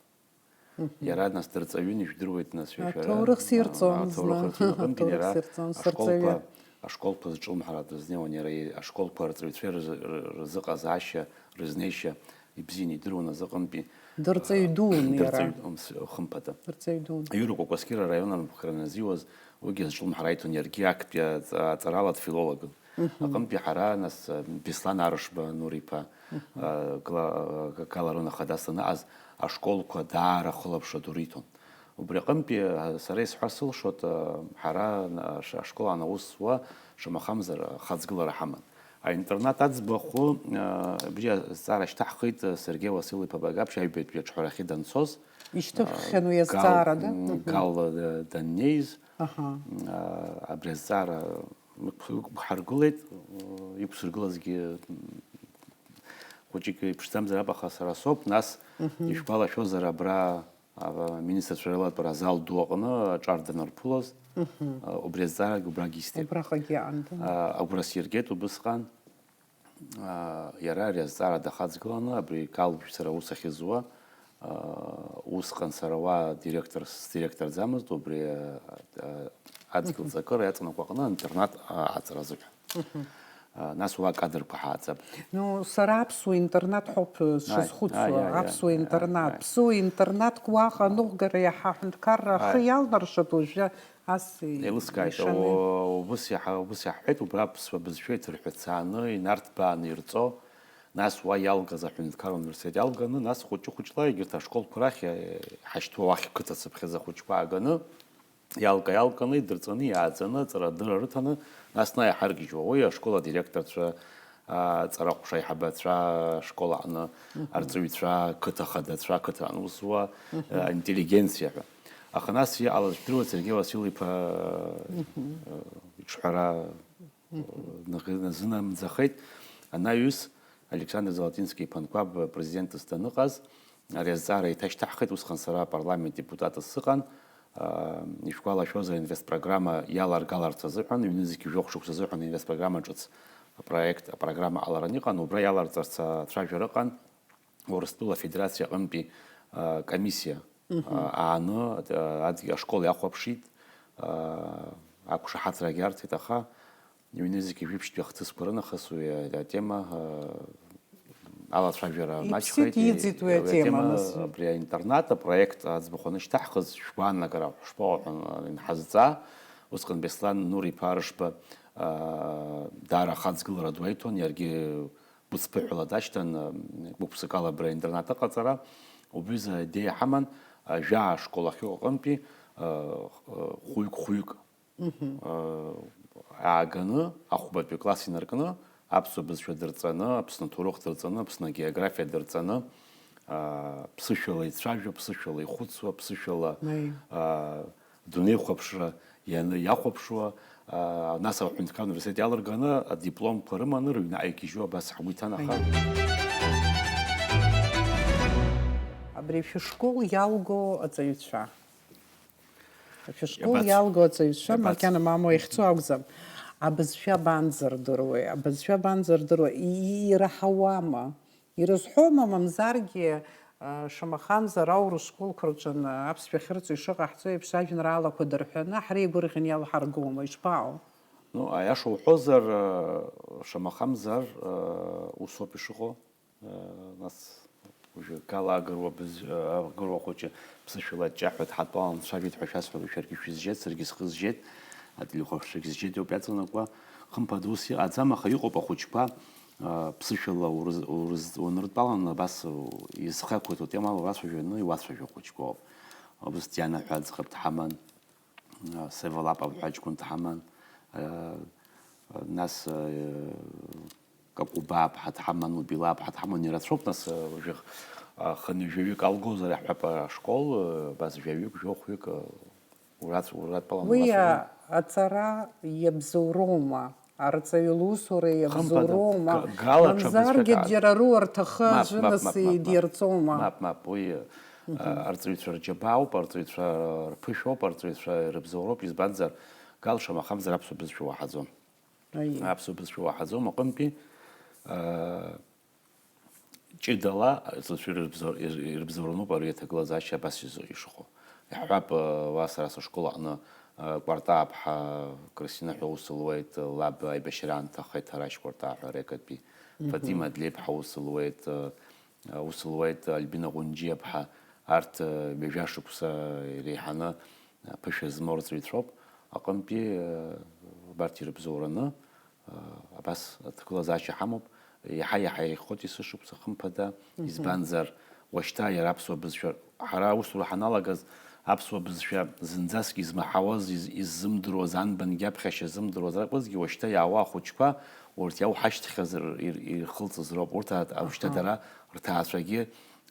Мгм. Иара нас дырҵаҩын, ижәдыруеит, нас, шәа-, шәара. Аҭоурых сирҵон, А, аҭоурых зны. Рацәаны аҟынтәи Аҭоурых иара сирҵон, ашколқәа, сырҵаҩы. Ашколқәа зҿлымҳара дазнеиуан, иара и-, ашколқәа арҵаҩцәеи рзы-, р-, рзыҟазаашьа, рызнеишьа ибзианы идыруан азыҟынтәи. Дырҵаҩ дуун иара. Дырҵаҩ дуун, с-, хымԥада. Дырҵаҩ дуун. Иура Кәакәасқьыр араион амхра назиуаз, уигьы зҿлымҳара иҭон, иаргьы актәи аҵ-, аҵарала дфилологын. Мгм. Аҟынтәи ҳара, нас, Беслан Арышба Нуриԥа, Мгм. а, Гла-, а, Галарон ахадас даныҟаз, ашколқәа даара ахылаԥшра ду риҭон. Убри аҟынтәи, а, сара исҳәар сылшоит, а, ҳара, а, ш-, ашкол анаус зуа, шамахамзар, а, хаҵгылара ҳаман. Аинтернат аӡбахә, а, абри азҵаара шьҭаҳхит, а, Сергеи Васил-иԥа Багаԥшь аҩбатәи аҿҳәарахьы данцоз, Ишьҭыххьан уи а, азҵаара, Гал, да? м, Мгм. Гал, а, даннеиз, Аҳа. а, абри азҵаара ықәҳаргылеит, иқәсыргылазгьы, м, хәыҷык иԥшӡамзар, аха сара соуп, нас, Мгм. ишәгәалашәозар, абра, а, аминистрцәа реилатәара азал ду аҟны аҿар данарԥылоз, Мгм. а, убри азҵаарагь убрагь исҭеит. Убраҟагьы иаан, да. А, агәра сиргеит убысҟан, а, иара ари азҵаара дахаҵгыланы, абри Калбжь сара аус ахьызуа, а, усҟан сара уа директор, сдиректорӡамызт, убри, а, а, адгьыл Мгм. ҵакыра иаҵанакуа аҟны интернат, а, аҵара азыҳәан. Мгм. А, нас уа акадрқәа ҳааӡап. Ну, сара аԥсуа интернат ҳәоуп, э, сшазхәыцуа, Аи, аи, аи, аԥсуа аи, интернат, аи. Ԥсуа интернатк уаҟа аныҟәгара иаҳа аҳәынҭқарра ахы Аи. иалнаршатәу уажәы ас Еилыскааит, ишаны. о, убыс иаҳа-, убыс иаҳҳәеит, убра аԥсуа бызшәа иҭырҳәыцааны, инарҭбааны ирҵо, нас уа иалгаз аҳәынҭқарра университет иалганы, нас хәыҷы-хәыҷла егьырҭ ашколқәа рахь, э, ҳашьҭуа уахь қыҭа цыԥхьаӡа хәыҷқәа ааганы, иалка-иалканы, идырҵаны, иааӡаны, аҵарадырра рыҭаны, нас наиаҳаргьежьуа, уи ашкол адиректорцәа, аҵара ҟәша аиҳабацәа, ашкол аҟны арҵаҩцәа, қыҭа хадацәа, қыҭа аус зуа, аинтеллигенциа ҳәа. Аха нас иҟалаз жәдыруа Сергеи Васил-иԥа, э, иҿҳәара, э, нахи-, назынамӡахеит. Анаҩс Александр Золотински-иԥа Анқәаб президентс даныҟаз, ари азҵаара еиҭашьҭаҳхит, усҟан сара апарламент депутатс сыҟан. Ишәгәалашәозар, аинвестпрограмма иаларгаларц азыҳәан, ҩнызқь жәохә шықәса азыҳәан аинвестпрограмма ҿыц апроект, апрограмма ҟаларан иҟан, убра иаларҵарц ацәажәара ыҟан, Урыстәыла Афедерациа аҟынтәи, а, комиссиа, а, ааны, а, адгьыл ашкол иахәаԥшит, а, ақәшаҳаҭрагьы арҭеит, аха ҩнызқь жәиԥшьтәи ахҭысқәа рынахыс уи атема, а, алацәажәара Иԥсит, маҷхеит, и-, иҵит уи уи атема, атема, нас. Абри аинтернат апроект аӡбахә аныжьҭаҳхыз шәгәаанагара шәпоуа ҳәа инҳазҵаа, усҟан Беслан Нури-иԥа Арышба, а, даара ахаҵгылара ду аиҭон, иаргьы гәыцԥыҳәала дашьҭан, а, гәык-ԥсыкала абри аинтернат аҟаҵара. Убри азы аидеиа ҳаман, а, жәаа ашкол ахьыҟоу аҟынтәи, а, хәҩык-хәҩык, а, ааганы, ахәбатәи класс инаркны, аԥсуа бызшәа дырҵаны, Аԥсны аҭоурых дырҵаны, Аԥсны агеографиа дырҵаны, а, ԥсышәала ицәажәо, ԥсышәала ихәыцуа, ԥсышәала, Аи. а, дунеихәаԥшра ианы иахәаԥшуа, а, нас аҳәынҭқар университет иалырганы адипломқәа рыманы рыҩны ааигьежьуа абас ҳгәы иҭан, аха. Аи. Абри шәышкол иалго аҵаҩцәа. Шәышкол Иабац-, иалго аҵаҩцәа иабац-, макьана мамоу иахьцо акәӡам. Абызшәа абанӡырдыруеи? Абызшәа абанӡырдыруеи? И-, и-, ираҳауама? Ирызҳәома, мамзаргьы, а, шамахамзар аурыс школқәа рҿы, а, аԥсшәа ахьырҵо ишыҟаҳҵо еиԥш, ажәеинраалақәа дырҳәаны, ҳара игәырӷьан иалҳаргома, ишԥаҟоу? Ну, аиаша уҳәозар, а, шамахамзар, а, усоуп ишыҟоу. А, нас уажәы акала агыруа быз-, а, агыруа хәыҷы ԥсышәала аҷҷаҳәа дҳатәалан дцәажәеит ҳәа шәасҳәап, шәаргьы шәызжьеит, саргьы схы зжьеит, ателехәаԥшрагьы зжьеит ауп иаҵанакуа. Хымԥада ус иҟаӡам, аха иҟоуп ахәыҷқәа, а, ԥсышәала урыз-, урыз-, уаныртәалан, абас изхақәиҭу темала урацәажәаны иуацәажәо ахәыҷқәоуп. Абас Диана ҳәа аӡӷаб дҳаман, а, Сева Лапа ҳәа аҷкәын дҳаман, а, нас, а, Какубаа ԥҳа дҳаман, Убила ԥҳа дҳаман, ирацәоуп, нас, а, уажәы, а, хынҩажәаҩык алгозар, иаҳҳәап, ашкол, а, абас жәаҩык, жәохәҩык, а, Урац-, уратәала Уи мацара. А-, аҵара иабзоуроума? Арҵаҩы лусура Хымԥада, иабзоуроума? Г-, Гала ҽа Мамзаргьы бызшәак ала. Џьара руа рҭахы Мап, аӡәы мап, нас мап, мап, мап. Идирҵома? Мап, мап, уи, а, Мгм. Арҵаҩцәа рџьабаауп, арҵаҩцәа рԥышәоуп, арҵаҩцәа рыбзоуроуп, избанзар, Гал шамахамзар аԥсуа бызшәа уаҳаӡом. Аиеи. Аԥсуа бызшәа уаҳаӡом аҟынтәи, а, ҷыдала, ҵәыцәа ирыбзоу-, ир-, ирыбзоуроуп ари аҭагылазаашьа абас изо-, ишыҟоу. Иаҳҳәап, уа сара сышкол аҟны, Кәартаа ԥҳа Кристина ҳәа аус луеит, лаб аибашьра аамҭа ахеит Ҳарашь Кәартаа ҳәа Рекатәи. Мгм. Фатима Адлеиԥҳа аус луеит, аус луеит Альбина Ҟәынџьиаԥҳа. Арҭ ҩажәа шықәса иреиҳаны ԥышәа змоу рҵаҩцәоуп. Аҟынтәи, абарҭ ирыбзоураны, абас аҭагылазаашьа ҳамоуп, иаҳа-иаҳа еиӷьхоит есышықәса, хымԥада, Мгм. Избанзар, уашьҭа иара аԥсуа бызшәа, ҳара аусура ҳаналагаз, аԥсуа бызшәа зынӡаск измаҳауаз, из-, иззымдыруаз, анбангьы аԥхьашьа ззымдыруаз ракәызгьы, уашьҭа иаауа ахәыҷқәа, урҭ иауҳашьҭхьаз р-, ир-, ирхылҵыз роуп. Урҭ ат-, уашьҭа Аҳа. Дара рҭаацәагьы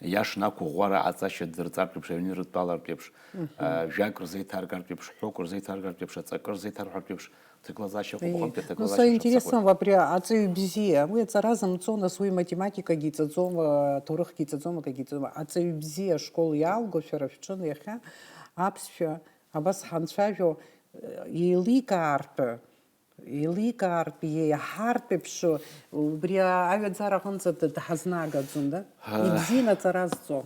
иашаны ақәыӷәӷәара аҟаҵашьа дырҵартә еиԥш, аҩны ирыдтәалартә еиԥш, Мгм. а, жәак рзеиҭаргартә еиԥш, ҳәоук рзеиҭаргартә еиԥш, аҵакы рзеиҭарҳартә еиԥш, ҭагылазаашьа ыҟоуп, Ии. Аҟынтәи Ну, аҭагылазаашьа са интересно, ҳаԥсахуеит. Абри аҵаҩ бзиа, уи аҵара зымцо, нас уи математикагьы иҵаӡом, аҭоурыхгьы иҵаӡом, акагьы иҵаӡом. Аҵаҩ бзиа ашкол иалго шәара шәҿын иахьа аԥсшәа абас ҳанцәажәо, еиликаартә, еиликаартә, еиҳартә еиԥш, убри аҩаӡара аҟынӡа д-, дҳазнагаӡом, да? Ҳа. Ибзиан аҵара зҵо.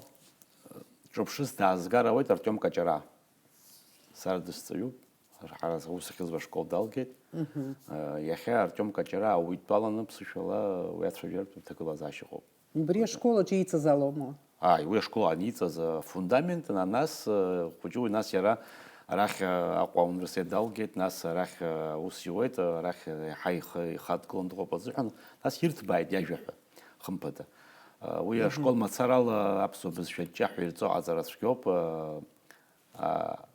Ҿырԥшыс даазгар ауеит Артиом Каҷара. Сара дысҵаҩуп. Ҳара аус ахьызуа ашкол далгеит. Иахьа Артиом Каҷараа уаҩытәаланы ԥсышәала уи ацәажәаратә ҭагылазаашьа ыҟоуп. Убри ашкол аҿы иҵаз алоума? Ааи, уи ашкол аниҵаз афундамент, нас хәыҷы уи, нас иара арахь Аҟәа ауниверситет далгеит, нас арахь аус иуеит, арахь еиҳа ихы ихадгылан дыҟоуп азыҳәан, нас ирҭбааит иажәа ҳәа, хымԥада. Уи ашкол мацарала аԥсуа бызшәа аҷҷаҳәа ирҵо аҟаҵара цәгьоуп.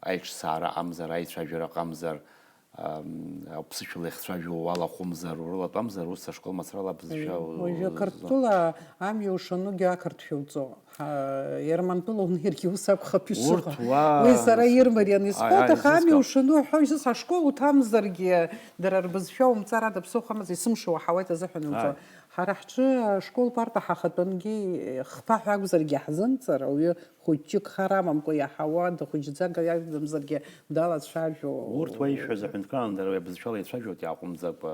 Аиҿцаара ҟамзар, аицәажәара ҟамзар, аԥсышәала иахцәажәо уалахәымзар, урылатәамзар, ус ашкол мацарала абызшәа. Уажәы Қырҭтәыла амҩа ушанугьы ақырҭшәа уҵо. Ермантәыла унеиргьы ус акәхап ишыҟоу. Уи сара ирмарианы исҳәоит, аха амҩа ушану уҳәо, исыс ашкол уҭамзаргьы, дара рбызшәа умҵар ада ԥсыхәа амаӡа, есымша уаҳауеит азыҳәан иуҵо. Ҳара ҳҿы ашкол парта ҳахатәангьы хԥа ҳәа акәзаргьы ҳзымҵар, ауаҩы хәыҷык хар амамкәа иаҳауа, дыхәыҷӡага иакәӡамзаргьы далацәажәо. Урҭ уа ишәҳәаз аҳәынҭқаран дара уи абызшәала еицәажәоит иааҟәымҵӡакәа,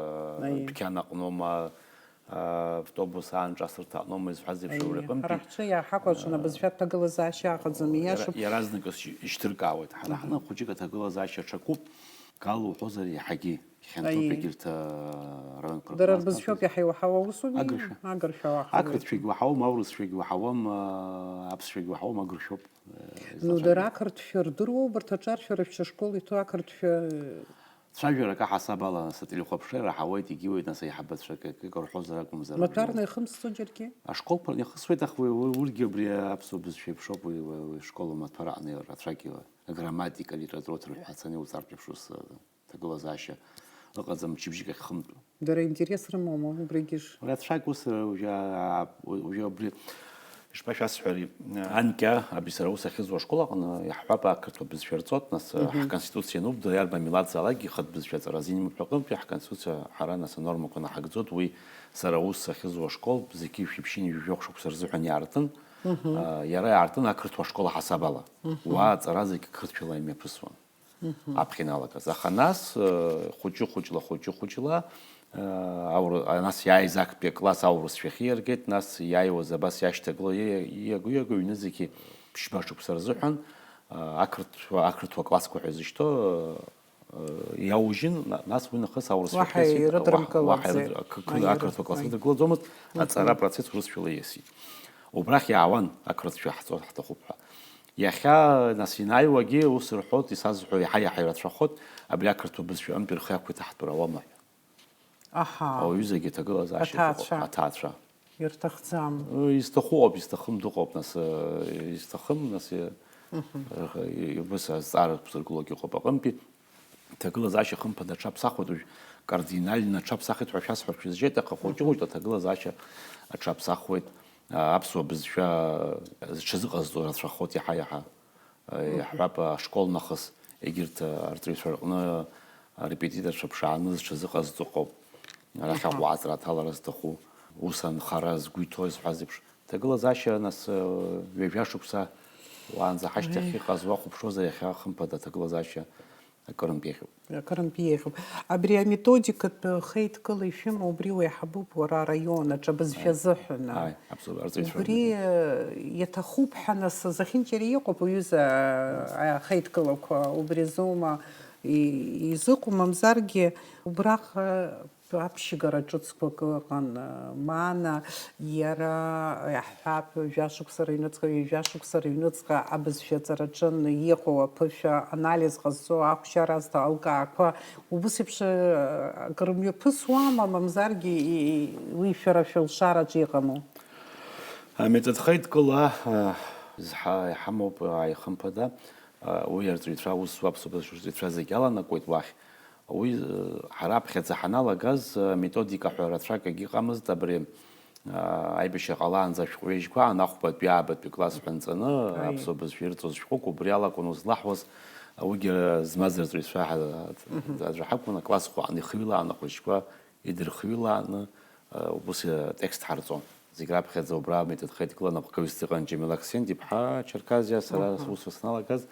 дәқьан аҟноума, автобус аан ҿасырҭа аҟноума изҳәаз еиԥш, убри аҟынтәи. Ҳара ҳҿы иааҳакәыршан абызшәа ҭагылазаашьа ыҟаӡам, ииашоуп. Иаразнакыс ишьҭыркаауеит. Ҳара ҳҟны хәыҷык аҭагылазаашьа аҽакуп, Гал уҳәозар иаҳагьы. Хьанҭоуп егьырҭ араионқәа рҟны. Дара рбызшәоуп иаҳа иуаҳауа аусуми? Агыршәа. Агыршәа уаҳауеит. Ақырҭшәагь уаҳауам, аурысшәагь уаҳауам, аԥсшәагь уаҳауам, агыршәоуп. Ну, дара ақырҭшәа рдыруоу, убарҭ аҿар шәара шәшкол иҭоу ақырҭшәа? Цәажәарак аҳасаб ала, нас, ателехәаԥшра ираҳауеит, егьиуеит, нас, аиҳабацәа акы, акы рҳәозар акәымзар. Маҭәарны ихымсҵо џьаргьы? Ашколқәа рҟны ихысуеит, аха уи, уи, урҭгьы абри аԥсуа бызшәа еиԥшоуп, уи, уи, уи школ амаҭәарҟны рацәак ила. Аграмматика, алитература ҭырҳәҳәа ацаны иуҵартә еиԥш ус, э, ҭагылазаашьа ыҟаӡам мчыбжьык ахь хынтә. Дара интерес рымоума убригьы? Рацәак ус, э, уажәы, а, уажәы абри, ишԥашәасҳәари, анкьа, абри сара аус ахьызуа ашкол аҟны иаҳҳәап, ақырҭуа бызшәа рҵоит, нас, э, Мгм. ҳконституциа иануп, иарбан милаҭзаалакгьы ихатә бызшәа аҵара азин имоуп ҳәа аҟынтәи ҳконституциа ҳара, нас, анормақәа наҳагӡоит, уи сара аус ахьызуа ашкол зегьы шәиԥшьыни жәохә шықәса рзыҳәан иаартын, Мгм. э, иара иаартын ақырҭуа ашкол аҳасаб ала. Мгм. Уа аҵара зегьы қырҭшәала имҩаԥысуан. Аԥхьа иналагаз. Аха нас, э, хәыҷы-хәыҷла, хәыҷы-хәыҷла, э, аур-, а, нас иааиз актәи акласс аурысшәахь ииаргеит, нас иааиуаз абас иашьҭагыла иа-, ииаго-ииаго ҩнызқьи ԥшьба шықәса рзыҳәан, э, ақырҭуа, ақырҭуа классқәа ҳәа изышьҭоу, э, э, иаужьын, на-, нас уи нахыс аурысшәахь Уаҳа иасит, ирыдрымкылаӡеит. Уаҳа, уаҳа ирыдр-, ақы-, қы-, Аирыӡ-, ақырҭуа классқәа аи. Ирыдыркылаӡомызт, Мгм. Аҵара апроцесс урысшәала иасит. Убрахь иаауан ақырҭшәа ҳҵо-, ҳҭахуп ҳәа. Иахьа, нас, ианааиуагьы ус рҳәоит, исазҳәо иаҳа-иаҳа ирацәахоит, абри ақырҭуа бызшәа аҟынтәи рхы иақәиҭаҳтәыр ауама ҳәа. Аҳа. Ауаҩы зегьы ҭагылазаашьа Аҭаацәа. Иҭахуп, аҭаацәа. Ирҭахӡам. Э, изҭаху ыҟоуп, изҭахым дыҟоуп, нас, э, изҭахым, нас, э, Мгм. э, убыс азҵаара ықәзыргылогьы ыҟоуп аҟынтәи. Ҭагылазаашьа хымԥада аҽаԥсахуеит, уажә кардинально аҽаԥсахит ҳәа шәасҳәарц шәызжьеит, аха хәыҷы-хәыҷла аҭагылазаашьа аҽаԥсахуеит. А, аԥсуа бызшәа зҽазыҟазҵо рацәахоит иаҳа-иаҳа. А, Мгм. Иаҳҳәап, ашкол нахыс егьырҭ, а, арҵаҩцәа рҟны арепетиторцәа ԥшааны зҽазыҟазҵо ыҟоуп. Арахь Аҳа. Аҟәаҵра аҭалара зҭаху, ус анхара згәы иҭоу зҳәаз еиԥш. Ҭагылазаашьа, нас, ҩажәа шықәса уаанӡа ҳашьҭахь Аи. Иҟаз уахәаԥшуазар, иахьа хымԥада аҭагылазаашьа акырынтә еиӷьуп. Акырынтә еиӷьуп. Абри аметодикатә хеидкыла ишәымоу убри уеиҳабуп уара араион аҿы абызшәа Аи. Азыҳәан. Аи, абсолютно, арҵаҩцәа Убри рҟны. Э, иаҭахуп ҳәа нас зехьынџьара иҟоуп уҩыза, э, ахеидкылақәа, убри азоума и-, изыҟоу, мамзаргьы убраҟа Аԥшьгара ҿыцқәак ыҟан, маана иара, иаҳҳәап, жәашықәса рыҩныҵҟа, ҩажәа шықәса рыҩныҵҟа абызшәа аҵараҿы иҟоу аԥышәа анализ ҟазҵо ахәшьара азҭо алкаақәа, убыс еиԥш, акыр мҩаԥысуама, мамзаргьы и-, и-, уи шәара шәылшараҿы иҟаму? Аметод хеидкыла, а, зҳа-, иҳамоуп, а, ихымԥада, а, уи арҵаҩцәа, аус зуа аԥсуа бызшәа рҵаҩцәа зегьы аланакуеит уахь. Уи, э, ҳара аԥхьаӡа ҳаналагаз, э, методика ҳәа рацәак егьыҟамызт, абри, э, аибашьра ҟалаанӡа ашәҟәҩыжьқәа аан, ахәбатәи аабатәи класс ҳәа нҵаны, Аи. Аԥсуа бызшәа ирҵоз шәҟәык убри алакәын узлаҳуаз, уигьы змаз рҵаҩцәа ҳа-, Мгм. Аӡәы ҳакәын, акласс хәы аан ихыҩлаан ахәыҷқәа идырхыҩлааны, э, ус, э, атекст ҳарҵон. Зегь раԥхьаӡа убра аметод хеидкыла анапхгаҩыс дыҟан Џьамил Ақсент-иԥҳа Черказиа, сара Мгм. Сусура саналагаз,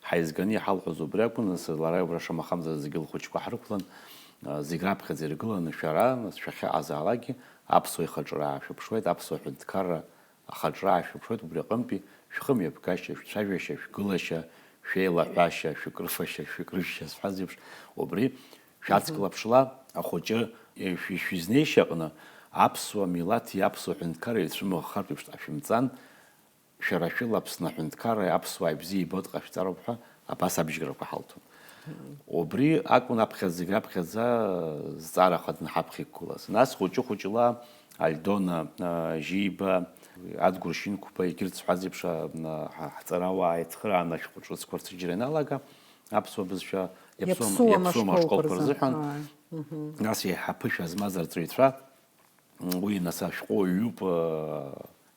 ҳаизганы иҳалҳәоз убри акәын, нас лара убра шамахамзар зегьы лхәыҷқәа ҳрықәлан, а, зегь раԥхьаӡа иргыланы шәара, нас шәахьыҟазаалакгьы аԥсуа ихаҿра аашәыԥшуеит, аԥсуа ҳәынҭқарра ахаҿра аашәыԥшуеит, убри аҟынтәи шәхымҩаԥгашьа, шәцәажәашьа, шәгылашьа, шәеилаҳәашьа, шәыкрыфашьа, шәыкрыжьшьа зҳәаз еиԥш, убри Шәацклаԥшла, ахәыҷы, шәи-, шәизнеишьа аҟны аԥсуа милаҭи аԥсуа ҳәынҭқарреи ирцәымыӷхартә еиԥш дҟашәымҵан, шәара шәыла Аԥсны аҳәынҭқарреи аԥсуааи бзиа ибо дҟашәҵароуп ҳәа абас абжьгарақәа ҳалҭон. Убри акәын аԥхьа зегь раԥхьаӡа зҵаара хаданы ҳаԥхьа иқәгылаз. Нас хәыҷы-хәыҷла Альдона, а, Жьиба, Адгәыр Шьынқәба, егьырҭ зҳәаз еиԥш, а, ҳа-, ҳҵарауаа еицхырааны ашәҟәы ҿыцқәа рцәыџьара ианалага, аԥсуа бызшәа, иаԥсуам, иаԥсуам ашколқәа рзыҳәан, нас еиҳа ԥышәа змаз арҵаҩцәа, уи нас ашәҟәы ҩуп, э,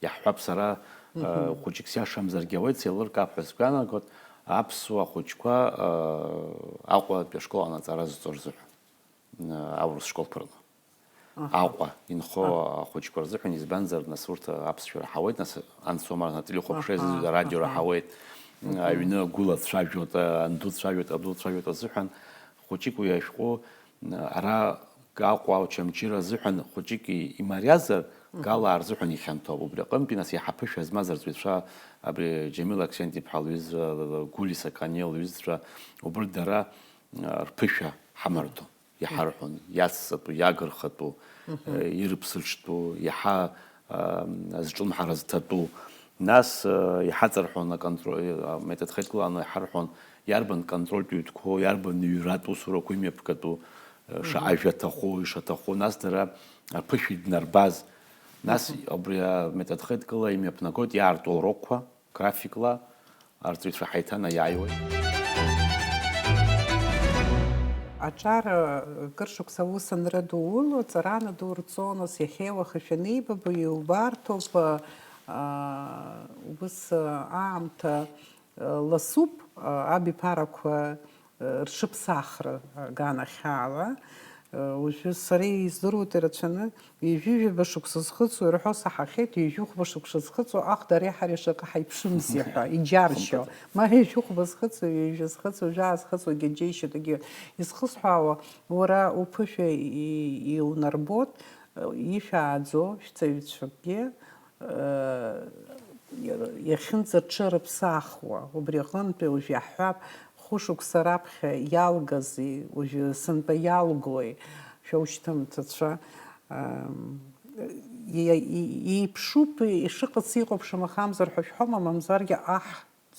иаҳҳәап сара, э, хәыҷык сиашамзаргьы ауеит, сеилыркаап ҳәа сгәы иаанагоит, аԥсуа хәыҷқәа, э, Аҟәатәи ашкол анаҵара зҵо рзыҳәан, э, аурыс школқәа рҟны. Аҟәа инхо ахәыҷқәа рзыҳәан, избанзар, нас урҭ аԥсшәа раҳауеит, нас Ансомар Натали хәаԥшра изызҩыз арадио раҳауеит, аҩны агәыла дцәажәоит, анду дцәажәоит, абду дцәажәоит азыҳәан, хәыҷык уи ашәҟәы, ара Аҟәа Очамчыра азыҳәан хәыҷык имариазар, Галаа рзыҳәан ихьанҭоуп. Убри аҟынтәи, нас, иаҳа ԥышәа змаз арҵаҩцәа, абри Џьамил Аксент-иԥҳа лҩызцәа, Гәли Сақаниа лҩызцәа, убырҭ дара, а, рԥышәа ҳамардон, иаҳарҳәон, иацҵатәу, иагырхатәу, э, ирыԥсыҽтәу, иаҳа, а, азҿлымҳара зҭатәу. Нас, э, иҳаҵарҳәон аконтро-, э, аметодхеидкылара иҳарҳәон, иарбан контрольтә ҩытәқәоу, иарбан ҩратә усурақәоу имҩаԥгатәу, э, шаҟа жәа аҭаху, ишаҭаху, нас дара аԥышәа иднарбаз. Нас абри аметодхеидкыла имҩаԥнагоит иаарту урокқәа, графикла, арҵаҩцәа ҳаиҭанаиааиуеит. Аҿар, кыр шықәса аус анрыдуло, ҵараны дурҵонас, иахьеи уахашәа анеибабо иубарҭоуп, аа, убыс аамҭа ласуп, абиԥарақәа рҽыԥсахра аганахьала. Уажәы сара издыруеит ирацәаны, ҩажәи жәаба шықәса зхыҵуа ирҳәо саҳахьеит, ҩажәи хәба шықәса зхыҵуа ахәда ари ҳареи шаҟа ҳаиԥшымзи ҳәа, иџьаршьо. Ма ҩажәи хәба зхыҵуа, ҩажәа зхыҵуа, жәаа зхыҵуагьы џьеишьоит, егьи изхысҳәаауа, уара уԥышәа и-, иунарбоит, ишәааӡо шәҵаҩцәагьы, иахьынӡаҽырыԥсахуа, убри аҟынтәи уажә иаҳҳәап, хәышықәса раԥхьа иалгази, уажәы сынтәа иалгои, шәоушьҭымҭацәа, ам, и-, и-, еиԥшуп, ишыҟац иҟоуп, шамахамзар ҳәа шәҳәома, мамзаргьы аҳ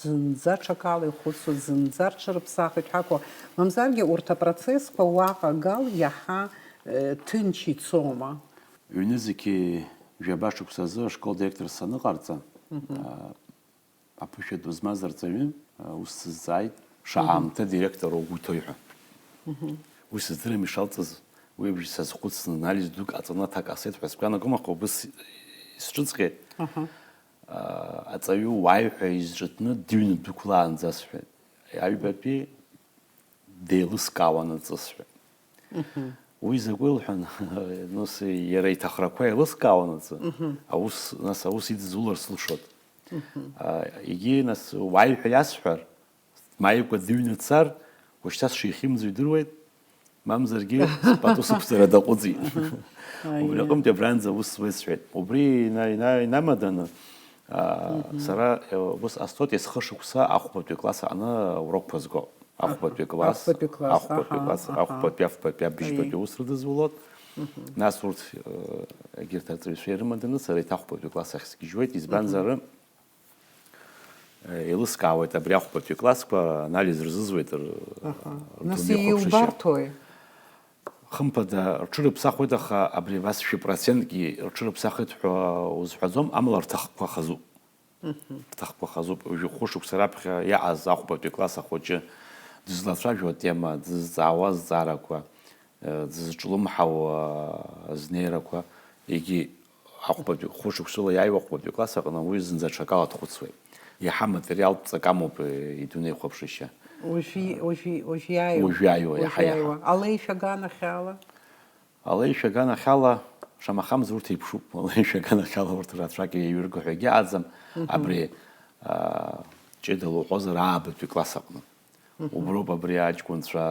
зынӡа ҽакала ихәыцуа, зынӡа рҽырыԥсахит ҳәа акәу, мамзаргьы урҭ апроцессқәа уаҟа Гал иаҳа, э, ҭынч ицома? Ҩнызқьи жәаба шықәсазы ашкол директор саныҟарҵа, а, аԥышәа ду змаз арҵаҩы, а, ус сызҵааит, шаҟа аамҭа директор угәы иҭои ҳәа. Уи сыздырам ишалҵыз, уи абжьы сазхәыцны, анализ дук ҟаҵаны аҭак ҟасҵеит ҳәа сгәы иаанагом, аха убыс сҿыҵҟьеит. А, аҵаҩы уааи ҳәа изҿыҭны дыҩны ддәықәлаанӡа сҳәеит. Аҩбатәи деилыскаауан аҵы сҳәеит. Уи закәи лҳәан, нас иара иҭахрақәа еилыскаауанаҵы, аус, нас аус идызулар сылшоит. А, егьи, нас, уааи ҳәа иасҳәар, дмааикәа дыҩны дцар, уажәшьҭа сшихьымӡо идыруеит, мамзаргьы спату сықәҵара даҟәыҵит. Убри аҟынтәи абранӡа аус зуеит сҳәеит. Убри ина-, ина-, инамаданы, а, сара, э, ус ҟасҵоит, есхы шықәса ахәбатәи класс аҟны урокқәа зго. Ахәбатәи класс, ахәбатәи класс, ахәбатәи аҳа, класс, аҳа. Ахәбатәи, афбатәи, абжьбатәи аус рыдызулоит. Нас урҭ, э, егьырҭ арҵаҩцәа ирымаданы сара еиҭа ахәбатәи класс ахь сгьежьуеит, избанзар, э, еилыскаауеит абри ахәбатәи классқәа, анализ рзызуеит р-, Аха. Нас рдунеихәаԥшышьа. Иубарҭои? Хымԥада, рҽырыԥсахуеит, аха абри абас шәи процентгьы рҽырыԥсахит ҳәа узҳәаӡом, амала рҭахқәа хазуп. Рҭахқәа хазуп. Уажәы хәышықәса раԥхьа иаҟаз ахәбатәи класс ахәыҷы дызлацәажәо атема, дызҵаауа азҵаарақәа, э, дызҿлымҳау, э, азнеирақәа, егьи ахәбатәи, хәышықәсала иааиуа ахәбатәи класс аҟны уи зынӡа ҽакала дхәыцуеит. Иаҳа материалтә ҵак амоуп, э, идунеихәаԥшышьа. Уажәи-, уажәи-, уажәиааиуа. Уажәиааиуа, иаҳа, иаҳа. Уажәиааиуа. Алеишәа аганахьала? Алеишәа аганахьала, шамахамзар урҭ еиԥшуп, алеишәа аганахьала урҭ рацәак еиҩырго ҳәа егьыҟаӡам, абри, аа, ҷыдала уҳәозар, аабатәи класс аҟны. Уброуп абри аҷкәынцәа,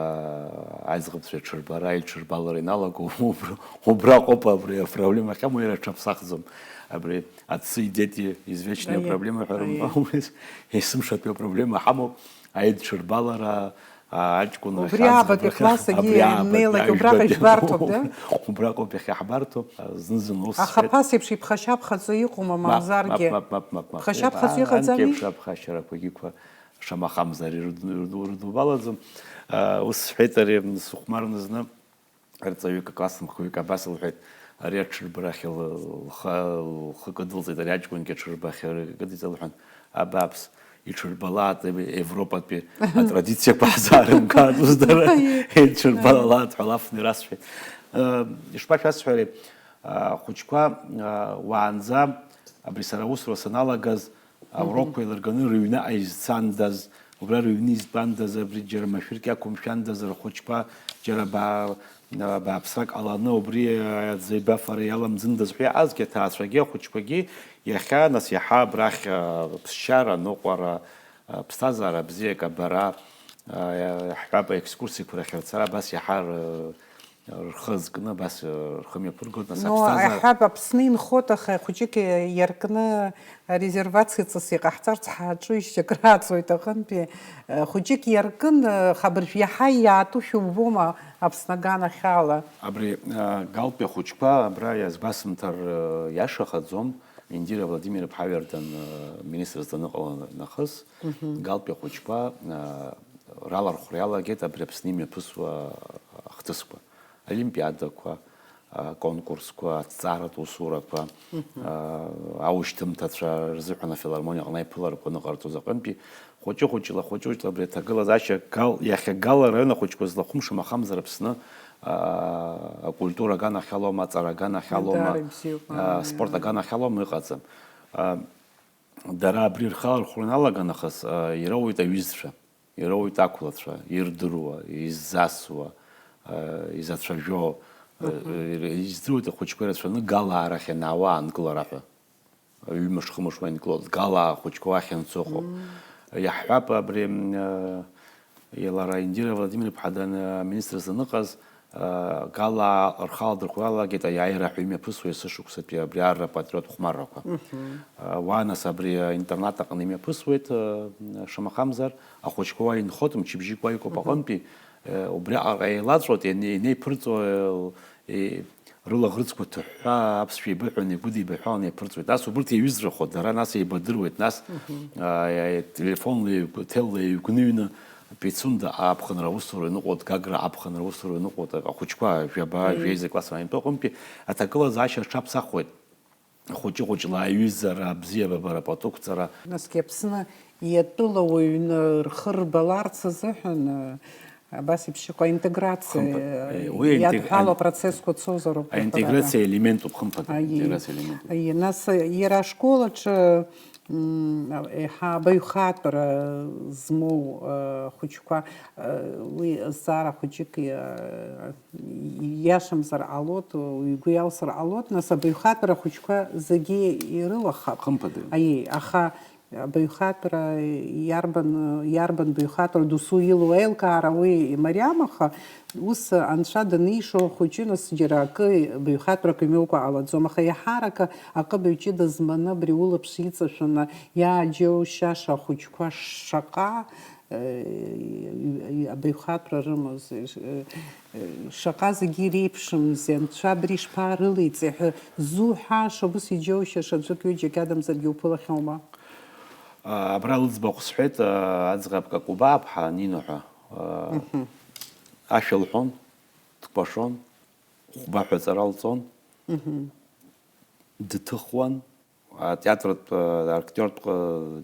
аӡӷабцәа рҽырбара, иҽырбалара иналаго, убра-, убраҟоуп абри апроблема ахьамоу, иара аҽаԥсахӡом. Абри отцы и дети извечная проблема ҳәа рымбауеи, есымшатәи апроблема ҳамоуп, аидҽырбалара, Аҷкәын Убри ахьааз аабатәи абрахьа, классагьы абри аабатәи ианнеилак убраҟа аҩбатәи ижәбарҭоуп, да? Убраҟа ауп иахьаҳбарҭоу, зны-зынла ус Аха сҳәеит. Ԥас еиԥш иԥхашьаԥхаҵо иҟоума, Мап, мамзаргьы? Мап, мап, мап, мап. Ԥхашьаԥхаҵо Ан-, иҟаӡами? Анкьеиԥш аԥхашьарақәагьы қәа, шамахамзар, ирыд-, ирыд-, урыдубалаӡом. Ус сҳәеит ари, сыхәмарны зны. Арҵаҩык, аклассымхаҩык абас лҳәеит, ари аҽырбарахь л-, лхы, лхы кыдылҵеит, ари аҷкәынгьы аҽырбахьы кыдиҵеит лҳәан, абааԥс, иҽырбалааит Европатәи атрадициақәа ҳзаарымгааит, ус дара еидҽырбалалааит ҳәа лафны ирасҳәеит. Э, ишԥашәасҳәари, ахәыҷқәа, э, уаанӡа абри сара аусура саналагаз, аурокқәа еилырганы рыҩныҟа изцандаз, убра рыҩны изтәандаз, абри џьара машәырк иақәымшәандаз рхәыҷқәа, џьара баа-, бааԥсрак ҟаланы, убри аӡеибафара иаламӡындаз ҳәа иҟазгьы, аҭаацәагьы, ахәыҷқәагьы иахьа, нас иаҳа абрахь, а, ԥсшьара, ныҟәара, а, ԥсҭазаара бзиак абара, а, ҳҳәап, аекскурсиақәа рахь рцара абас иаҳа р-, рхы зкны абас, э, рхы мҩаԥыргоит, нас Ну, аԥсҭазаара. Аҳәап, Аԥсны инхоит, аха хәыҷык иаркны арезервациа ҵас иҟаҳҵарц ҳаҿу ишьҭак рааҵуеит аҟынтәи, э, хәыҷык иаркын, э, аха абыржә иаҳа иаатушәа убома Аԥсны аганахьала? Абри, э, галтәи ахәыҷқәа абра иазгәасымҭар, э, иашахаӡом, Индира Владимир-иԥҳа Ҩардан, э, министрс даныҟала нахыс, галтәи ахәыҷқәа, э, ралархәра иалагеит абри Аԥсны имҩаԥысуа ахҭысқәа. Олимпиадақәа, а, конкурсқәа, аҭҵааратә усурақәа, а, аушьҭымҭацәа рзыҳәан афилармониа аҟны аиԥыларақәа аныҟарҵоз аҟынтәи, хәыҷы-хәыҷла, хәыҷы-хәыҷла абри аҭагылазаашьа гал-, иахьа Гала араион ахәыҷқәа злахәымшам ахамзар Аԥсны, а, акультура аганахьалома, аҵара аганахьалома, Дара ибзиоуп, а, аа, спорт иа. Аганахьалома ыҟаӡам. А, дара абри рхала рхәра иналаган нахыс, а, ироуеит аҩызцәа. Ироуеит ақәлацәа, ирдыруа, иззасуа, э, изацәажәо, э, Мгм. э, издыруеит ахәыҷқәа ирацәаны Гала арахь ианаауа аанкылара ҳәа. Ҩымш-хымш уа инкылоит, Гала ахәыҷқәа уахь ианцо ыҟоуп. Мм. Иаҳҳәап, абри, м, э, лара Индира Владимир-иԥҳа дан-, э, министрс даныҟаз, Гала рхала дырхәалагеит аиааира ҳәа имҩаԥысуа есышықәсатәи абри арра патриот хәмаррақәа. Уа, нас, абри аинтернат аҟны имҩаԥысуеит, шамахамзар, ахәыҷқәа уа инхоит, мчыбжьык уа икуп аҟынтәи, убриаҟара еилаҵәоит, иане-, инеиԥырҵуа, рылаӷырӡқәа ҭыҳәҳәа аԥсшәа еибыҳәан, игәыдибаҳәалан еиԥырҵуеит. Нас убырҭ еиҩызрахоит, дара нас еибадыруеит, нас, телефонла еиқә-, ҭелла еиқәныҩны, Пицунда аԥхынра аусура ианыҟәоит, Гагра аԥхынра аусура ианыҟәоит, ахәыҷқәа жәаба, Мм. жәеиза класс аинтәаҟынтәи аҭагылазаашьа рҽаԥсахуеит. Хәыҷы-хәыҷла аҩызара, абзиабара, апатуқәҵара. Насгьы Аԥсны иатәыла уаҩны рхы рбаларц азыҳәан, абас еиԥш иҟоу аинтеграциа Хымԥада. Е, уи аинтег-, иадҳәало ан-, апроцессқәа цозароуп, аинтеграциа аҳәарада. Елементуп, хымԥада, Аиеи. Аинтеграциа елементуп. Аиеи, нас иара ашкол аҿы Мм, еиҳа абаҩхатәра змоу, э, хәыҷқәа, э, уи азҵаара хәыҷык, э, иашамзар ҟалоит, уи игәы иалсыр ҟалоит, нас абаҩхатәра ахәыҷқәа зегьы ирылахап. Хымԥада. Аиеи, аха абаҩхатәра иарбан, иарбан баҩхатәра досу илоу аилкаара уи имариам, аха Ус анцәа данишо ахәыҷы, нас џьара акы баҩхатәрак имоукәа ҟалаӡом, аха иаҳарак аҟыбаҩ ҷыда зманы абри улаԥш иҵашәаны иааџьоушьаша ахәыҷқәа шаҟа, э, абаҩхатәра рымоузеи, э, э, шаҟа зегьы иреиԥшымзеи, анцәа абри ишԥаарылеиҵеи ҳәа зуҳәаша, ус иџьоушьаша аӡәык-ҩыџьак адамзаргьы уԥылахьоума? А, абра лыӡбахә сҳәеит, а, аӡӷаб Какәыбаа-ԥҳа Нино ҳәа. А, Мгм. Ашәа лҳәон, дкәашон, хәба ҳәа аҵара лҵон, Мгм. дҭыхуан, атеатртә, актиортә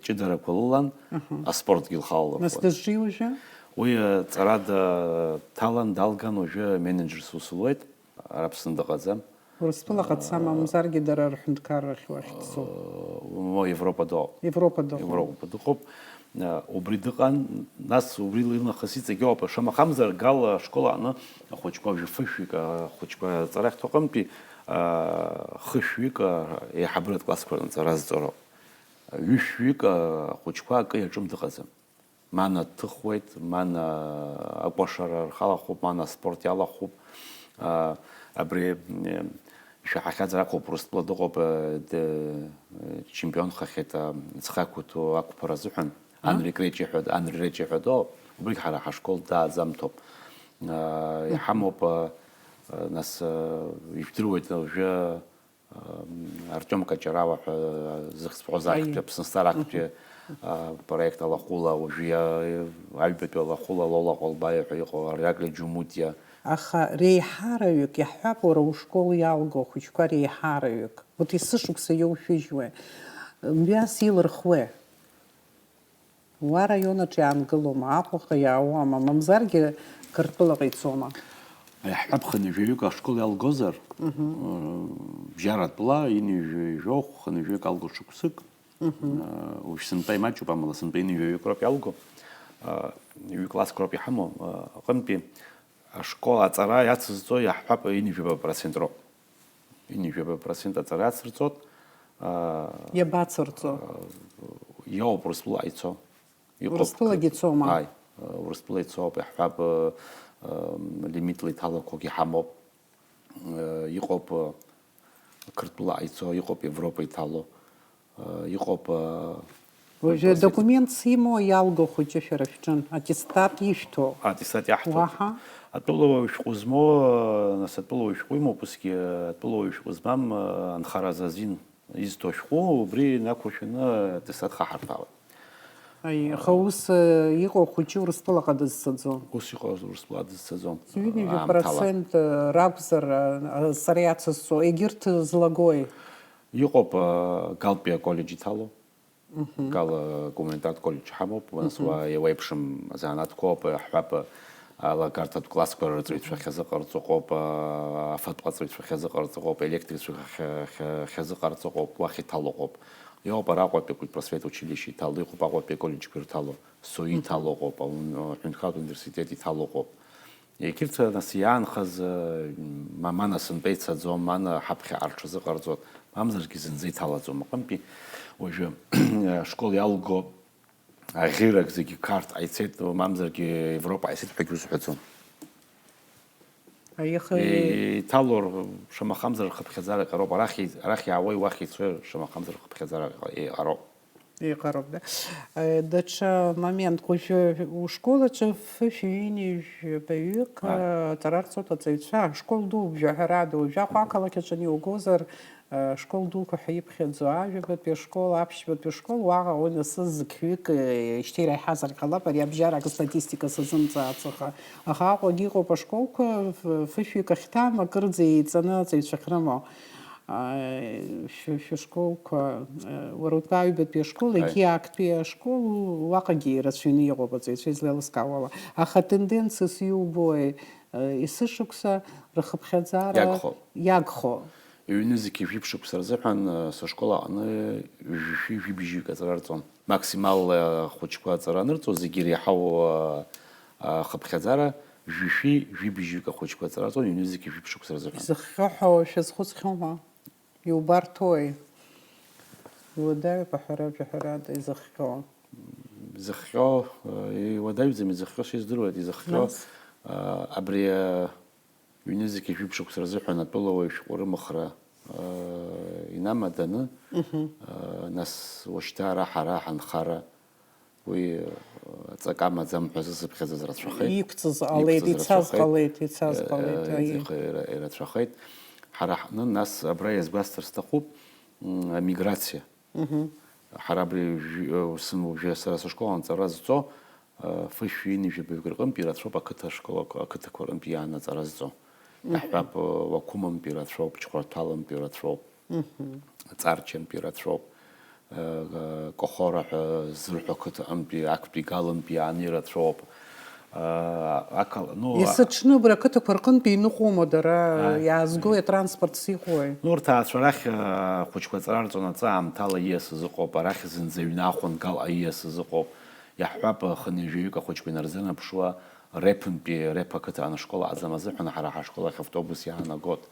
ҷыдарақәа лылан, Мгм. аспортгьы лхалалырхәуан. Нас дызҿи уажәы? Уи аҵара да-, дҭалан, далган, уажәы менеджерс ус луеит, ара Аԥсны дыҟаӡам. Урыстәылаҟа дцама, мамзаргьы дара рҳәынҭқаррахь уахь дцо? Э, Европа дыҟоуп. Европа дыҟоуп. Европа дыҟоуп. Э, убри дыҟан, нас убри лнахыс иҵегьоуп. Шамахамзар, Гала ашкол аҟны ахәыҷқәа, жәафышәҩык ахәыҷқәа аҵара ахьҭоу аҟынтәи, э, хышәҩык, э, еиҳабыратә классқәа рҿы аҵара зҵароуп. Ҩышәҩык, э, ахәыҷқәа акы иаҿым дыҟаӡам. Мана дҭыхуеит, мана акәашара рхалахуп, мана аспорт иалахуп. А, абри, э, ишәаҳахьазар акәхап, Урыстәыла дыҟоуп, э, д-, э, чемпионхахьеит, а, ҵхы ақәиҭу ақәԥара азыҳәан. А? Анри Кречи ҳәа, Анри Речи ҳәа дыҟоуп. Убригь ҳара ҳашкол дааӡамҭоуп. Иҳамоуп, нас, ижәдыруеит уажәы, Артиом Каҷарауа ҳәа зыхьӡ ҳәоз, аиеи, актәи, Аԥсны Стар актәи, мгм, апроект Алахәыла, уажәы иа-, аҩбатәи Алахәыла, Лола Ҟәалбаиа ҳәа иҟоу, Ариакли Џьумутиа. Аха реиҳараҩык, иаҳҳәап, уара ушкол иалго ахәыҷқәа реиҳараҩык, вот есышықәса иоушәыжьуеи, мҩас илырхуеи? Уа араион аҿы иаангылома, Аҟәаҟа иаауама, мамзаргьы Қырҭтәылаҟа ицома? Иаҳҳәап, хынҩажәаҩык ашкол иалгозар, мгм, э, бжьаратәла, ҩынҩажәи жәохә, хынҩажәаҩык алго шықәсык, мгм, э, уажә сынтәа имаҷуп, амала сынтәа ҩынҩажәаҩык роуп иалго, э, ҩ-класск роуп иҳамоу, э, аҟынтәи ашкол аҵара иацызҵо, иаҳҳәап, ҩынҩажәаба процент роуп. Ҩынҩажәаба процент аҵара ацырҵоит. Аа, иабацырҵо? Иоуп Урыстәыла ицо. Иҟоуп. Урыстәылагьы ицома? Ааи, Урыстәыла ицоуп, иаҳҳәап, лимитла иҭалақәогьы ҳамоуп. Иҟоуп Қырҭтәыла ицо, иҟоуп Европа иҭало. Иҟоуп, уажәы документс имоу иалго хәыҷы шәара шәҿын, аттестат ишәҭо? Аттестат иаҳҭоит. Уаҳа? Атәылауаҩ шәҟәы змоу, нас, атәылауаҩ шәҟәы имоуп, усгьы атәылауаҩ шәҟәы змам, анхара азы азин изҭо шәҟәы, убри инақәыршәаны аттестат хаҳарҭәаауеит. Аи, аха ус, э, иҟоу хәыҷы Урыстәылаҟа дызцаӡом. Ус иҟоу Урыстәыла дызцаӡом. Ҩынҩажәа процент, э, ракәзар, э, сара иацысҵо, егьырҭ злагои? Иҟоуп, э, Галтәи аколлеџь иҭало. Мгм. Гал, э, гуманитартә коллеџь ҳамоуп, нас, мгм, уа еиуеиԥшым азанааҭқәоуп, иаҳҳәап, алагарҭатә классқәа рырҵаҩцәа хьазыҟарҵо ыҟоуп, а-, афатә ҟаҵаҩцәа хьазыҟарҵо ыҟоуп, аелектрикцәа хьа-, хьа-, хьазыҟарҵо ыҟоуп, уахь иҭало ыҟоуп. Иҟоуп араҟа Аҟәатәи акультпросвет училище иҭало, иҟоуп Аҟәатәи аколлеџьқәа ирҭало, СОИ, мгм, иҭало ыҟоуп, аун-, аҳәынҭқарратә университет иҭало ыҟоуп. Егьырҭ, нас, иаанхаз, э, ма-, мана сынтәа ицаӡом, мана ҳаԥхьаҟа рҽазыҟарҵоит, мамзаргьы зынӡа иҭалаӡом аҟынтәи. Уажәы ашкол иалго аӷьырак зегьы Қарҭ ҟаицеит, мамзаргьы Европа ҟаицеит ҳәагьы узҳәаӡом. Аиха, и-, иҭало р-, шамахамзар рхыԥхьаӡара еиҟароуп, арахь и-, арахь иаауеи уахь ицои шамахамзар рхыԥхьаӡара еиҟароуп. Еиҟароуп, да. Э, даҽа моментк, уажәы ушкол аҿы фышәи ҩынҩажәи жәабаҩык, ааи, э, аҵара рҵоит аҵаҩцәа, ашкол ду, жәаҳәарада, уажәы Аҟәа ақалақь аҿы ани угозар, э, школ дуқәа ҳәа иԥхьаӡо, ажәабатәи ашкол, аԥшьбатәи ашкол, уаҟа уи насыз зқьҩык, э, шьҭа ираиҳазар ҟалап, ари абжьарак статистика сазымҵаац, аха, аха Аҟәагьы иҟоуп ашколқәа, ф-, фышәҩык ахьҭам, акырӡа еиҵаны аҵаҩцәа ахьрымоу. Ааи, шәы-, шәышколқәа, э, уара утәы аҩбатәи ашкол, ааи, егьи актәи ашкол, у-, уаҟагьы ирацәаҩны иҟоуп аҵаҩцәа излеилыскаауала. Аха атенденциас иубои, э, есышықәса рхыԥхьаӡара иагхо, иагхо? Ҩнызқьи жәиԥшь шықәса рзыҳәан, э, сышкол аҟны жәшәи жәибжьҩык аҵара рҵон. Максимал, э, ахәыҷқәа аҵара анырҵо, зегьы иреиҳау, э, э, хыԥхьаӡара, жәшәи жәибжьҩык ахәыҷқәа аҵара рҵон, ҩнызқьи жәиԥшь шықәса рзыҳәан. Изыхҟьо ҳәа шәазхәыцхьоума? Иубарҭои? Иуадаҩуп аҳәара, жәаҳәарада, изыхҟьо. Изыхҟьо, э, иуадаҩӡам, изыхҟьо сыздыруеит, изыхҟьо, нас? Э, абри, э, ҩнызқьи жәиԥшь шықәса рзыҳәан атәылауаҩ шәҟәы рымхра, э, инамаданы, мгм, э, нас уажәшьҭа ара ҳара ҳанхара, уи, э, ҵак амаӡам ҳәа зысыԥхьаӡаз рацәахеит. Иқәҵыз ҟалеит, иқәҵыз ицаз рацәахеит. Ҟалеит, ицаз, э, ҟалеит, э, аиеи. Ихы ира-, ирацәахеит. Ҳара ҳҟны, нас, абра иазгәасҭар сҭахуп, м, амиграциа. Мгм. Ҳара абри жәи-, э, сын-, уажәы сара сышкол анҵара зҵо, э, фышәи ҩынҩажәи жәабаҩык рҟынтә ирацәоуп ақыҭа школ, ақыҭақәа рҟынтә иааны аҵара зҵо. Мгм. Иаҳҳәап, э, Уақәымынтә ирацәоуп, Ҷҟәарҭәалынтә ирацәоуп, мгм, Ҵарчынтә ирацәоуп, э, э, Кохора ҳәа ззырҳәо ақыҭа аҟынтәи, актәи Галынтә иааны ирацәоуп. Э, ақала-, ну, а- Есыҽны абри ақыҭақәа рҟынтә иныҟәома дара, ааи, иаазгои, ааи, атранспортс иҟои? Ну, урҭ аацәа арахь, э, ахәыҷқәа аҵара рҵонаҵы аамҭала ииасыз ыҟоуп, арахь зынӡа ҩнахәынтә Галҟа ииасыз ыҟоуп. Иаҳҳәап, хынҩажәаҩык ахәыҷқәа инарзынаԥшуа, Реԥынтәи, Реԥ ақыҭа анышкол аҟаӡам азыҳәан ҳара ҳашкол ахь автобус иаанагот.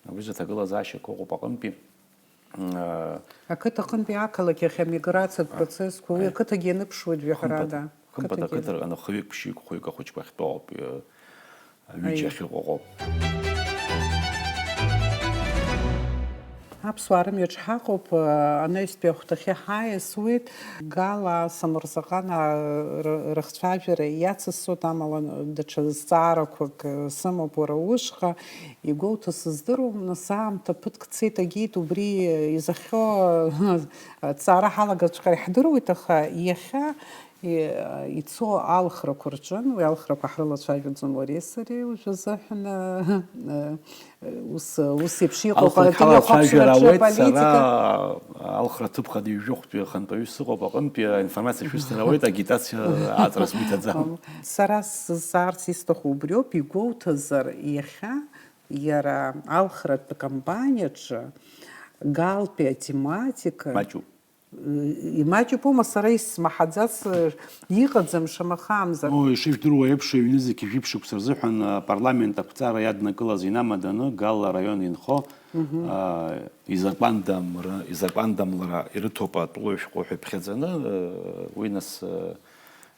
Абри аҭагылазаашьақәа ыҟоуп аҟынтәи. М, э, Ақыҭа аҟынтәи ақалақь ахь амиграциатә, а, процессқәа, уи, аи, ақыҭагьы ианыԥшуеит, жәаҳәарада. Хымԥада, хымԥада ақыҭагьы. Ақыҭа рҟны хҩык, ԥшьҩык, хәҩык ахәыҷқәа ахьтәоуп, э, ҩыџьа, аи, ахьыҟоу ыҟоуп. Аԥсуаа рымҩаҿ ҳаҟоуп, анаҩстәи ахәҭахьы ҳаиасуеит. Гала Самырзаҟан рыхцәажәара иацысҵоит, амала даҽа зҵаарақәак сымоуп уара ушҟа. Игәоуҭо сыздыруам, нас аамҭа ԥыҭк цеит, агеит, убри изахьоу аҭҵаара ҳалагаҵәҟьар иаҳдыруеит, аха иахьа ицо алхрақәа рҿын, уи алхрақәа ҳрылацәажәаӡом уареи сареи уажәазыҳәан, ус, ус еиԥш иҟоуп, алхрагь ҳалацәажәар ауеит, сара алхра ҭыԥхада ҩажәихәтәи ахантәаҩы сыҟоуп аҟынтәи, аинформациа шәысҭар ауеит, агитациа ааҵра сгәы иҭаӡам. Сара сзаарц исҭаху убриоуп, игәоуҭазар, иахьа иара алхратә кампаниаҿы галтәи атематика. Маҷуп. Имаҷуп ума, сара исмаҳаӡац, э, иҟаӡам шамахамзар. О, ишыжәдыруа еиԥш, ҩнызқьи жәиԥшь шықәса рзыҳәан, э, апарламент ақәҵара иаднакылаз инамаданы Гала араион инхо, э, изакәандамра, изакәандамлара ирыҭоуп атәылауаҩ шәҟәы ҳәа иԥхьаӡаны, э, уи нас, э,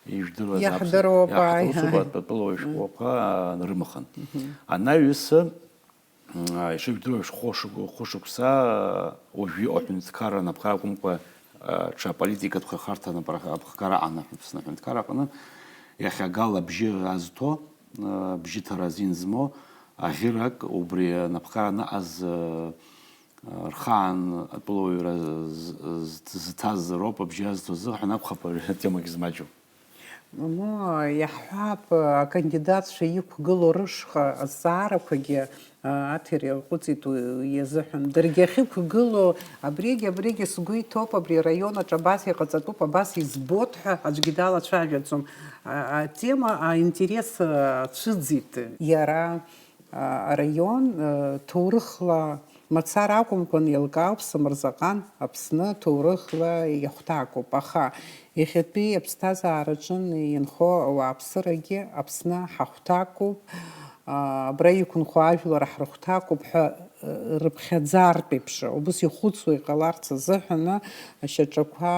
ижәдыруаз иаҳдыруа аԥс-, ауп, иаҳдыруа ааи, ааи. Атәылауаҩ шәҟәқәа анрымахан. Анаҩсы, Ишыжәдыруа еиԥш, хәышықәса уажәы иҟоу аҳәынҭқарра анапхгара акәымкәа, ҽа аполитикатә хырхарҭа анапхгара аҟан Аԥсны аҳәынҭқарра аҟны иахьа Гала абжьы азҭо, абжьыҭара азин змоу аӷьырак убри анапхгара аныҟаз рхаан атәылауаҩра зҭаз роуп абжьы азҭо азыҳәан акәхап ари атемагь змаҷу. Мамоу, иаҳҳәап, акандидатцәа иқәгылоу рышҟа азҵаарақәагьы, а, аҭир иаҟәыҵит уи азыҳәан. Даргьы ахьықәгылоу, абригь, абригь сгәы иҭоуп, абри араион аҿы абас иҟаҵатәуп, абас избоит ҳәа аӡәгьы далацәажәаӡом. А, атема, аинтерес, а, цәыӡит. Иара, а, араион, а, ҭоурыхла мацара акәымкәан, еилкаауп, Самырзаҟан Аԥсны ҭоурыхла иахәҭакуп, аха иахьатәи аԥсҭазаараҿы инхо ауааԥсырагьы Аԥсны ҳахәҭакуп, а, абра иқәынхо ажәлар ҳрыхәҭакуп ҳәа, э, рыԥхьаӡартә еиԥш, убас ихәыцуа иҟаларц азыҳәан, ашьаҿақәа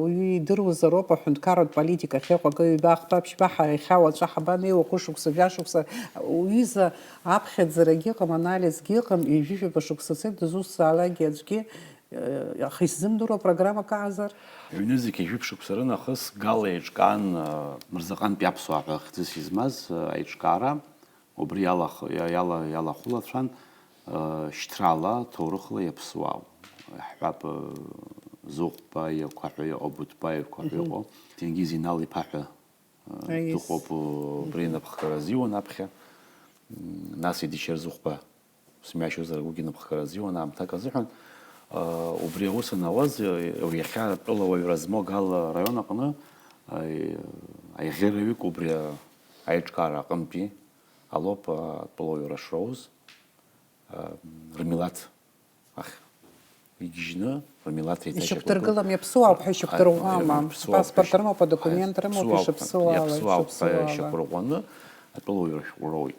уаҩы идыруазароуп, аҳәынҭқарратә политика ахьыҟоу акы, ҩба, хԥа, ԥшьба, ҳа иахьа уаҵәы ҳабанеиуа, хәышықәса, жәашықәса, уҩыза аԥхьаӡарагь ыҟам, анализгьы ыҟам, ҩажәижәаба шықәса цеит, дызусҭазаалакгьы аӡәгьы, э, аха исзымдыруа программак аазар? Ҩнызқьи жәиԥшь шықәса рынахыс Гала еиҿкаан, э, Мырзаҟантәи аԥсуаа ҳәа хьӡыс измаз, э, аиҿкаара, убри иалах-, иа-, иала-, иалахәылацәан, э, шьҭрала, ҭоурыхла иаԥсуаау. Иаҳҳәап, э, Зыхәба иақәа ҳәа иҟоу, Буҭба иақәа ҳәа иҟоу, Ҭенгиз Инал-иԥа ҳәа Аиеи. Дыҟоуп, убри инапхгара азиуан аԥхьа. М, нас идичер Зыхәба, сымҩашьозар, уигьы инапхгара азиуан аамҭак азыҳәан. А, убри аус анауаз, э, иахьа атәылауаҩра змоу Гала араион аҟны, а, аиӷьыраҩык убри аиҿкаара аҟынтәи алоуп, а, атәылауаҩра шроуз. А, рмилаҭ ахь игьежьны, рмилаҭ еиҭа ишьақәыргылам, иаԥсуаауп ҳәа ишьақәдырӷәӷәама? Иаԥсуаауп ҳәа паспорт рымоуп, адокумент рымоуп, иаԥсуаауп ҳәа ишьақәдырӷәӷәаны атәылауаҩра шәҟәы роуеит.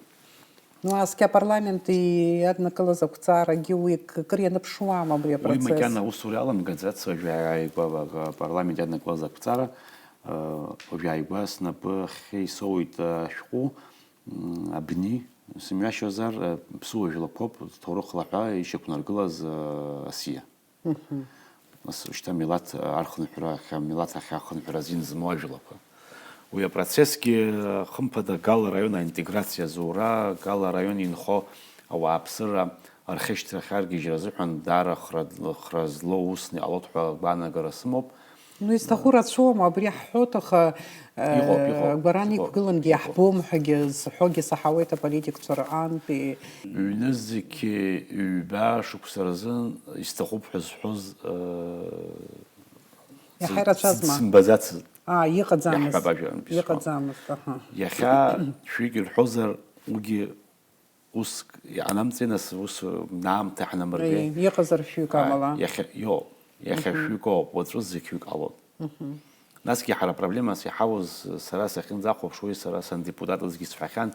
Ну, аскьа апарламент иаднакылаз ақәҵарагьы уи кыр ианыԥшуама абри апроцесс? Уи макьана аусура иаламгаӡац, уажә ааигәа апарламент иаднакылаз ақәҵара, уажә ааигәа снапы ахьхьы исоуит ашәҟәы, М, абни, сымҩашьозар, э, ԥсуа жәлақәоуп, ҭоурыхла ҳәа ишьақәнаргылаз, э, асиа. Нас шьҭа милаҭ, э, архынҳәра ахьа-, милаҭ ахь ахынҳәра азин змоу ажәлақәа. Уи апроцессгьы, э, хымԥада, Гала араион аинтеграциа зура, Гала араион инхо ауааԥсыра рхьышьҭрахь аргьежьра азыҳәан даара хра-, хра злоу усны иҟалоит ҳәа агәаанагара сымоуп. Ну, изҭаху рацәоума, абри ҳҳәоит, аха, э, Иҟоуп, иҟоуп, гәаран иҟоуп, иқәгылангьы иҟоуп. Иаҳбом ҳәагьы зҳәогьы саҳауеит аполитикцәа рҟынтәи. Ҩнызқьи ҩба шықәса рзын исҭахуп ҳәа зҳәоз, э, Иаҳа ирацәазма? Сымбаӡацызт. Аа, иҟаӡамызт. Иаҳҳәап ажәа анбисуа. Иҟаӡамызт, аҳа. Иахьа шәҩык ирҳәозар, уигьы Уск иҟанамҵеи, нас, ус, аамҭа ҳнамырбеи? Аиеи, иҟазар шәҩык Ааи, амала. Иахьа, иоуп, иахьа Мгм. шәҩык ауп, уаҵәы зқьҩык ҟалоит. Мгм. Насгьы ҳара апроблемас иҳауз, сара сахьынӡахәаԥшуа, уи сара сандепутатызгьы сҳәахьан,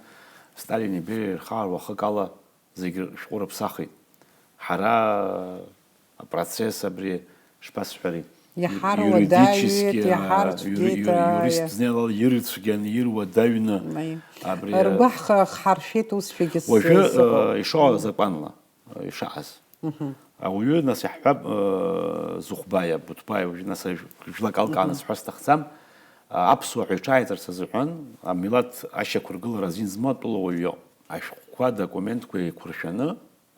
Сталини Бериа ирхаауа уахык ала зегь шәҟәы рыԥсахит. Ҳара апроцесс абри, шԥасҳәари, Иаҳар юридически, уадаҩит, а, иаҳар юри-, цәгьеит, юри-, а, юрист иа- знеилал ирцәгьан, ируадаҩны Аи. абри, а, Ргәаҳ ха-, хҳаршәеит усшәагьы с-, Уажәы, сыҟоуп. а, ишо Мгм. азакәанла, а, ишаҟаз. Мгм. Ауаҩы, нас, иаҳҳәап, э, Зухәбаиа, Буҭбаиа, уажәы, нас, ажә-, жәлак алкааны сҳәар сҭахӡам, а, аԥсуа ҳәа иҽааиҵарц азыҳәан, амилаҭ ашьақәыргылара азин змоу атәылауаҩ иоуп. Ашәҟәқәа, адокументқәа еиқәыршәаны,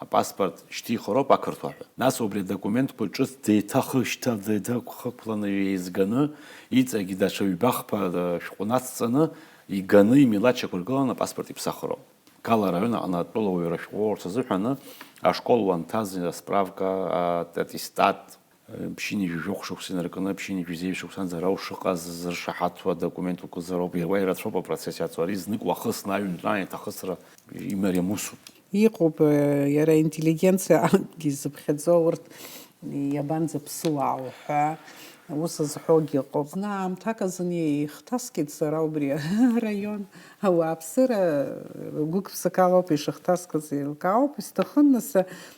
апаспорт шьҭихыроуп ақырҭуа ҳәа. Нас убри адокументқәа ҿыц деиҭахышьҭа-, деиҭахықәланы еизганы, иҵегь даҽа ҩба-хԥа, э, шәҟәы нацҵаны, иганы имилаҭ шьақәыргыланы апаспорт иԥсахыроуп. Гала араион аҟны атәылауаҩра шәҟәы уоурц азыҳәаны, ашкол уанҭаз асправка, аттестат, ԥшьынҩажәи жәохә шықәса инаркны, ԥшьынҩажәи зеижә шықәсанӡа ара ушыҟаз зыршаҳаҭу адокумент укызароуп, иара уа ирацәоуп апроцесс иацу, ари знык уахысны аҩнтәра аиҭахысра имариам усуп. Иҟоуп, э, иара интеллигенциагьы изыԥхьаӡо урҭ иабанӡаԥсуаау ҳәа ус зҳәогьы ыҟоуп. Зны аамҭак азын ихҭаскит сара убри араион ауааԥсыра, гәык-ԥсык алоуп ишыхҭаскыз, еилкаауп, исҭахын нас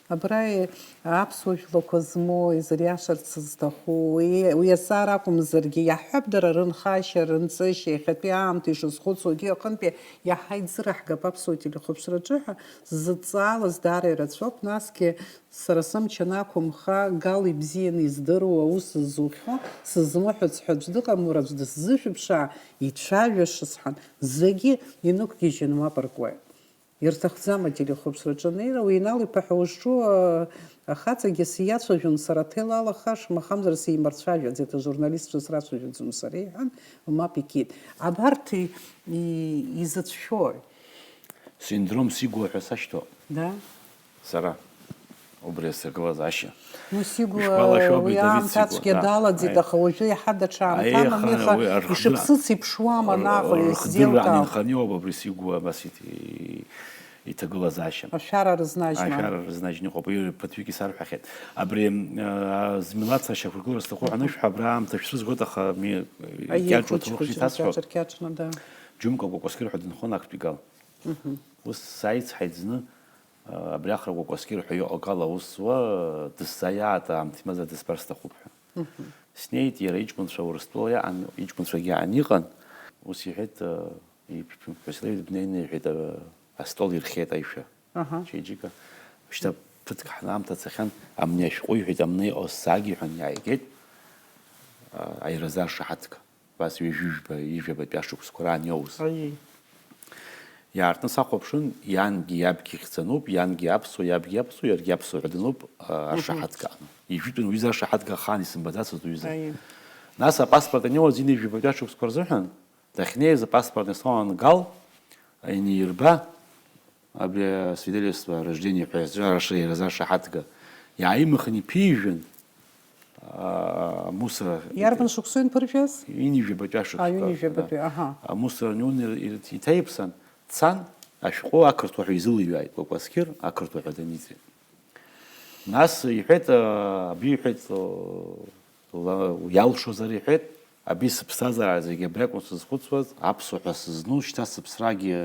абра аԥсуа жәлақәа змоу, изыриашарц зҭаху, уи, уи азҵаара акәымзаргьы, иаҳҳәап, дара рынхашьа, рынҵышьа, иахьатәи аамҭа ишазхәыцуагьы аҟынтәи иаҳа иӡыраҳгап аԥсуа телехәаԥшраҿы ҳәа ззыдҵаалаз даара ирацәоуп, насгьы сара сымч анақәымха, Гал ибзианы издыруа, аус зухьо, сызмыҳәац ҳәа аӡә дыҟам, уара аӡә дысзышәыԥшаа, ицәажәашаз ҳәа, зегьы инықәгьежьын, мап ркуеит. Ирҭахӡам ателехәаԥшраҿы анеира, уи Инал-иԥа ҳәа узҿу, а, ахаҵагьы сиацәажәон сара, аҭел ала хаша, махамзар симарцәажәаӡеит, ажурналистцәа срацәажәаӡом сара, иҳәан, мап икит. Абарҭ и-, и-, изыцәшәои? Синдром Сигуа ҳәа сашьҭоуп. Да? Сара. Убри асыргылазаашьа. Ну, Сигуа ишԥалашәо, уи Давид аамҭа Сигуа, ацәгьа да. Далаӡит, Аи. Аха уажәы иаҳа даҽа аамҭа амам, Аиеи, иха уи архдыра, ишыԥсыц иԥшуама наҟ, р-, рхдырра изеилкаау. Анинханы иоуп абри Сигуа абас ит-, и-, иҭагылазаашьа. Ашәара рызнажьма. Ашәара рызнажьны иҟоуп. Уи ԥыҭҩык исарҳәахьеит. Абри, а, змилаҭ ашьақәыргылара сҭаху ҳәа анышәҳәа, абра аамҭа шәцәызгоит, аха ми-, Аиеи, икьаҿу хәыҷ-хәыҷ аҭоурых шиҭасҳәо. Икьаҿыркьаҿны, да. Џьумкакәа Кәасқьыр ҳәа дынхон актәи Гал. Мгм. Ус сааицҳаит зны, а, абри ахрақәа Кәасқьыр ҳәа иҟоу Гал аус зуа, дысзааиаат, аамҭа имазар дысбар сҭахуп ҳәа. Мгм. Снеит, иара иҷкәынцәа Урыстәыла иаан, иҷкәынцәагьы аан иҟан. Ус иҳәеит, а, иԥҳәыс леиҩ днеины иҳәеит, а, астол ирхиеит аишәа. Аҳа. Чеиџьыка. Шьҭа ԥыҭк ҳаамҭа цахьан, амни ашәҟәы иҳәеит, амни иҟазҵаагьы ҳәа иааигеит, а, Аираз аршаҳаҭга. Абас ҩажәижәба, ҩажәижәабатәи ашықәсқәа раан иоуз. Аиеи. Иаартны сахәаԥшын, иангьы иабгьы хьӡануп, иангьы аԥсуа, иабгьы аԥсуа, иаргьы аԥсуа ҳәа дануп, а, Мгм. Аршаҳаҭга. Ижәытәын уҩыза аршаҳаҭга ахаан исымбаӡацызт уҩыза. Аиеи. Нас апаспорт аниоуаз ҩажәижәабатәи ашықәсқәа рзыҳәан, дахьнеиз апаспорт исоуан Гал, инирба, абри асвидетельство о рождении ҳәа иазҿу арша-, Аираз аршаҳаҭга. Иааимыхын иԥижәан, а, амусора. Иарбан шықәса ианԥыржәаз? Ҩынҩажәабатәи ашықәсқәа. А, ҩынҩажәабатәи, да. Аҳа. Амусора аниун ир-, ир-, иҭаиԥсан, дцан, ашәҟәы ақырҭуа ҳәа изылҩааит, Кәакәасқьыр ақырҭуа ҳәа даниҵеит. Нас иҳәеит, а, абри иҳәеит, о, ла-, иалшозар иҳәеит, абри сыԥсҭазаара зегьы абри акәын сызхәыцуаз, аԥсуа ҳәа сызну, шьҭа сыԥсрагьы,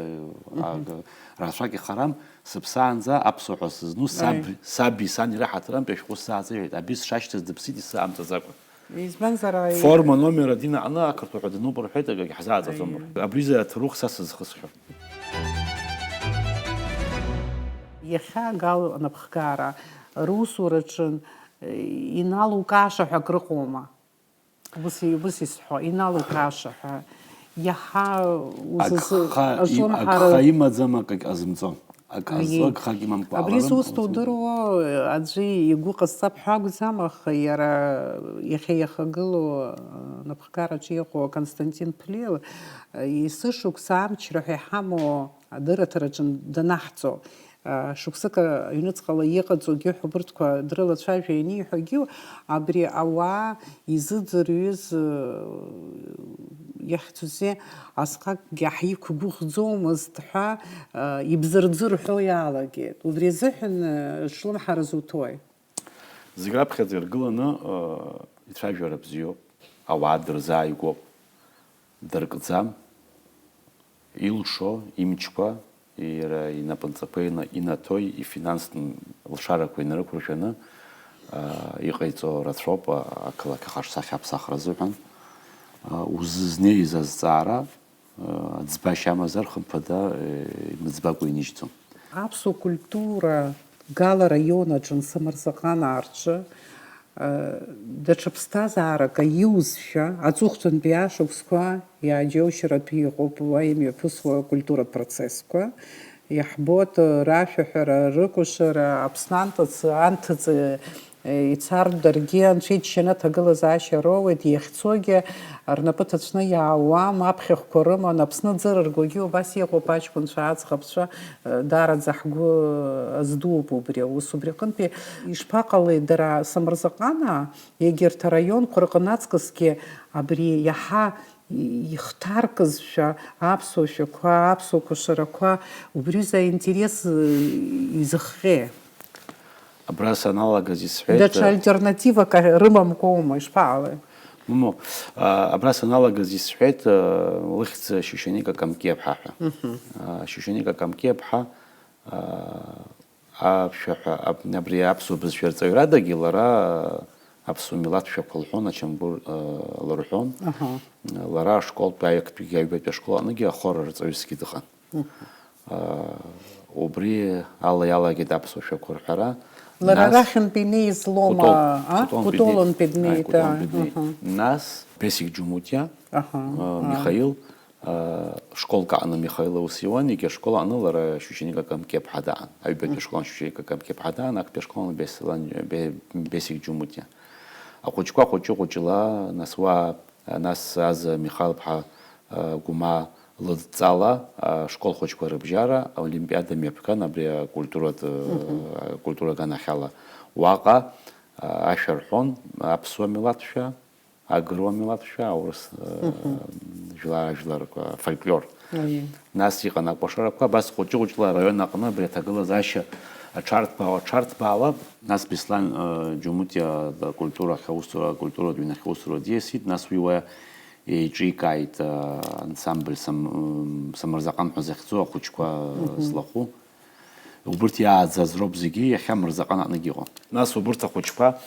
а, Мгм. г-, рацәак ихарам, сыԥсаанӡа аԥсуа ҳәа сызну, саб-, Аи. Саби сани раҳаҭырантәи ашәҟәы сзааӡа иҳәеит, абри сшашьҭаз дыԥсит исзаамҵаӡакәа. Избанзар, аи- Форма номер один аҟны ақырҭуа ҳәа дануп рҳәеит, акгьы ҳзааӡаӡом Аи. рҳәеит. Абри изы аҭоурых са сызхысхьоу. Иахьа Гал анапхгара, русураҿы, э, иналукааша ҳәа акрыҟоума? Убыс, убыс исҳәо, иналукааша ҳәа. Иаҳа узазы-, Агха им-, азлымҳара агха имаӡам, акгьы ҟазымҵо. Ак ҟазҵо, Аиеи. Агхак имамкәа Абри ҟаларым, зусҭа ҟалҵом. Удыруоу, аӡәы игәы ҟазҵап ҳәа акәӡам, аха иара иахьа иахагылоу, а, напхгараҿы иҟоу Константин Ԥлил, а, есышықәса амчра ҳәа иҳамоу адырраҭараҿы данаҳҵо, а, шықәсык аҩныҵҟала иҟаҵогьы ҳәа убырҭқәа дрылацәажәо ианиҳәогьы, абри ауаа изыӡырҩыз, а, иахьӡузеи, асҟакгьы ҳиқәгәыӷӡомызт ҳәа, а, ибзырӡырҳәо иалагеит. Убри азыҳәан, а, шлымҳара зуҭои? Зегь раԥхьаӡа иргыланы, а, ицәажәара бзиоуп, ауаа дырзааигәоуп, дыркӡам, илшо, имчқәа, иара инапынҵақәа ина-, инаҭои, ифинанстә лшарақәа инарықәыршәаны, а, иҟаиҵо рацәоуп, а, ақалақь ахаҿсахьа аԥсахра азыҳәан. А, узызнеиз азҵаара, а, ӡбашьа амазар, хымԥада, э, имыӡбакәа инижьӡом. Аԥсуа культура Гала раион аҿы Мсымырзаҟан Арчы, даҽа ԥсҭазаарак аиузшәа, аҵыхәтәантәи ашықәсқәа иааџьоушьаратәы иҟоуп, уа имҩаԥысуа акультуратә процессқәа. Иаҳбоит рашәаҳәара, рыкәашара, Аԥсны анҭыҵ-, анҭыҵ-, ицартә даргьы Анцәа иџьшьаны аҭагылазаашьа роуеит, иахьцогьы рнапы ҭацәны иаауам, аԥхьахәқәа рыман, Аԥсны ӡы рыргогьы убас иҟоуп аҷкәынцәа, аӡӷабцәа, даараӡа ҳгәы аздууп убри аус. Убри аҟынтәи ишԥаҟалеи дара, Самырзаҟанаа, егьырҭ араионқәа рҟны аҵкысгьы абри иаҳа ихҭаркызшәа, аԥсуа шәақәа, аԥсуа кәашарақәа, убри рзы аинтерес, э, изыхҟьеи? Абра саналагаз исҳәеит, Даҽа э, альтернативак рымамкәоума, ишԥаҟалеи? Мамоу, а, абра саналагаз исҳәеит, э, лыхьӡ Шьушьаника Камкиаԥҳа ҳәа. Мгм. А, Шьушьаника Камкиаԥҳа, а, аԥшәаҳәа, аб-, абри аԥсуа бызшәа арҵаҩрадагьы лара аԥсуа милаҭ шәақәа лҳәон, ачамгәыр, э, лырҳәон. Аҳа. Лара ашколтә аиактәигьы аҩбатәи ашкол аҟныгьы ахор арҵаҩысгьы дыҟан. Мгм. Э, убри ала иалагеит аԥсуа шәақәа рҳәара. Лара Нас арахьынтә инеиз лоума, Кәтол-, а? Кәтолынтәи Кәтолынтәи днеит. Ааи, днеит, Кәтолынтәи днеит. Аҳа. Нас Бесик Џьумутиа, Аҳа, э, аа. Михаил, Школк аҟны Михаил аус иуан, егьи ашкол аҟны лара Шьушьаника Камкиаԥҳа даан. Аҩбатәи ашкол аҟны Шьушьаника Камкиаԥҳа даан, актәи ашкол аҟны Беслан, Бе-, Бесик Џьумутиа. Ахәыҷқәа хәыҷы-хәыҷла, нас уа, нас азы Михаил-ԥҳа, а, Гәымаа лыдҵала, ашкол хәыҷқәа рыбжьара аолимпиада мҩаԥган абри акультуратә, акультура аганахьала. Уаҟа, а, ашәа рҳәон, аԥсуа милаҭшәа, агыруа милаҭшәа, аурыс, э, Мгм. Жәлар, жәларқәа, фольклор. Аиеи. Нас иҟан акәашарақәа, абас хәыҷы-хәыҷла араион аҟны абри аҭагылазаашьа аҽарҭбаауа, аҽарҭбаауа, нас Беслан, э, Џьумутиа акультура ахьаусура, акультуратә ҩны ахьаусура диасит, нас уи уа еиҿикааит, э, ансамбль Сам-, Самырзаҟан ҳәа захьӡу ахәыҷқәа, э, Мгм. злахәу. Убырҭ иааӡаз роуп зегьы, иахьа Мырзаҟан аҟныгь иҟоу. Нас убырҭ ахәыҷқәа,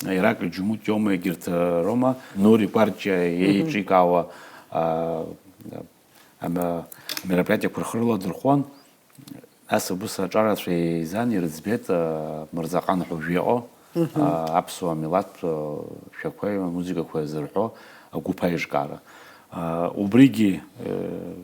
Ираклио Џьумутиоума, егьырҭ, э, роума, Нури Кәарҷиа Мгм. еиҿикаауа, а, ам-, амероприатиақәа рхы рыладырхәон. Нас убыс аҿарацәа еизан, ирыӡбеит, а, Мырзаҟан ҳәа уажәы иҟоу, Мгм. а, аԥсуа милаҭтә, а, шәақәеи амузыкақәеи азырҳәо агәыԥ аиҿкаара. А, убригьы, э,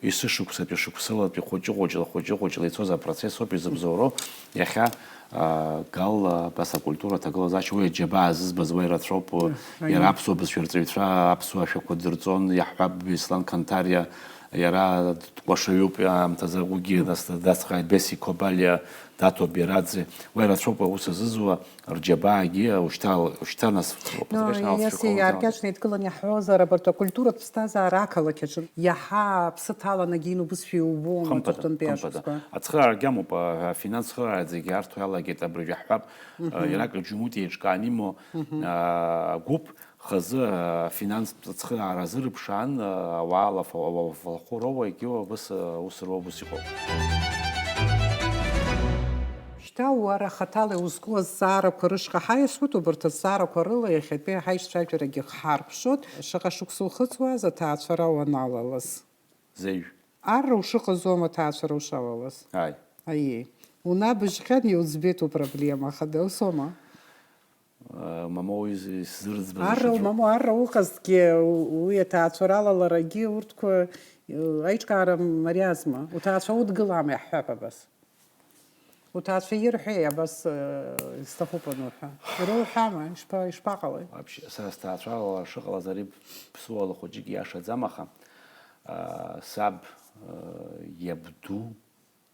Есышықәсатәи шықәсылатәи хәыҷы-хәыҷла, хәыҷы-хәыҷла ицоз апроцесс ауп изыбзоуроу. Иахьа, аа, Гал, абас акультура аҭагылазаашьа, уи аџьабаа зызбаз уа ирацәоуп, Мм, иара аиеи. Аԥсуа бызшәа рҵаҩцәа аԥсуа ашәақәа дырҵон, иаҳҳәап, Беслан Қанҭариа, иара дкәашаҩуп аамҭазы, уигьы нас дацхрааит, Бесик Кобалиа, Даҭо Бераӡе, уа ирацәоуп аус азызуа. Рџьабаагьы ушьҭа, ушьҭа нас Но, Иаси, иааркьаҿны идкыланы иаҳҳәозар, абарҭ акультуратә ԥсҭазаара ақалақь аҿы иаҳа аԥсы ҭаланагьы ину бызшәа иубома Хымԥада, ҵыхәтәантәи хымԥада. Ашықәсқәа? Ацхыраара гьамоуп, а, афинанс цхыраара зегьы арҭо иалагеит, абыржәы иаҳҳәап, а, Мгм. Ираклио Џьумутиа еиҿкааны имоу, Мгм. а, агәыԥ хазы, а, афинанстә ацхыраара азырԥшаан, а, ауаа лаф-, ауаа лаф-, лафахәы роуа, егьиу абыс, а, аус руа убыс иҟоуп. Шьҭа уара хаҭала иузку азҵаарақәа рышҟа ҳаиасуеит, убарҭ азҵаарақәа рыла иахьатәи ҳаишьцәажәарагьы ҳарԥшуеит. Шаҟа шықәса ухыҵуаз аҭаацәара уаналалаз? Зежә. Арра ушыҟаз аума аҭаацәара ушалалаз? Ааи. Аиеи. Унабжьҟьан иуӡбеит упроблема ахада, ус аума? Э, мамоу, из-, исзырӡбаз Арра даҽа умамоу, арра уҟазҭгьы, у-, уи аҭаацәара алаларагьы урҭқәа, э, аиҿкаара мариазма? Уҭаацәа удгылама, иаҳҳәап абас? Уҭаацәа ирҳәеи, абас, э, сҭахуп ануҳәа? Ироуҳәама? Ишԥа-, ишԥаҟалеи? Вообще, са сҭаацәа алалара шыҟалаз ари ԥсуала хәыҷык иашаӡам, аха, а, саб, а, иабду,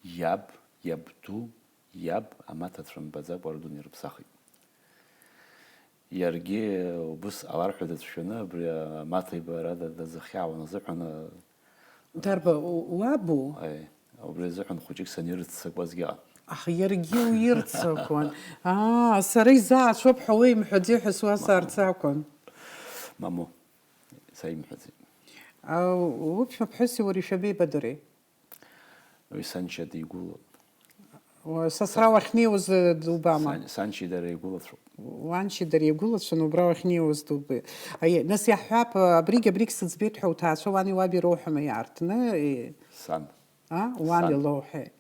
иаб, иабду, иаб амаҭацәа мбаӡакәа рдунеи рыԥсахит. Иаргьы убыс ҟалар ҳәа дацәшәаны, абри амаҭа ибара да-, дазыхиаауан азыҳәан, а, Дарба, у-, уабу? Аи, убри азыҳәан хәыҷык санирццакуазгьы ыҟан. Аха иаргьы уирццакуан. Аа, сара изаацәоуп ҳәа уеимҳәаӡеи ҳәа суасаарц акәын. Мамоу, саимҳәаӡеит. А, уԥшәма ԥҳәыси уареи шәабеибадырри? Уи саншьа дигәылоуп. Уа, сасра уахьнеиуаз, э, дубама? Сан-, саншьеи дареи еигәылацәоуп. Уаншьеи дареи еигәылацәан, убра уахьнеиуаз дубеит. Аиеи, нас иаҳҳәап, э, абригь, абригь сыӡбеит ҳәа уҭаацәа уани уаби роуҳәама иаартны, э? Сан. А? Уан Сан. Илоуҳәеи?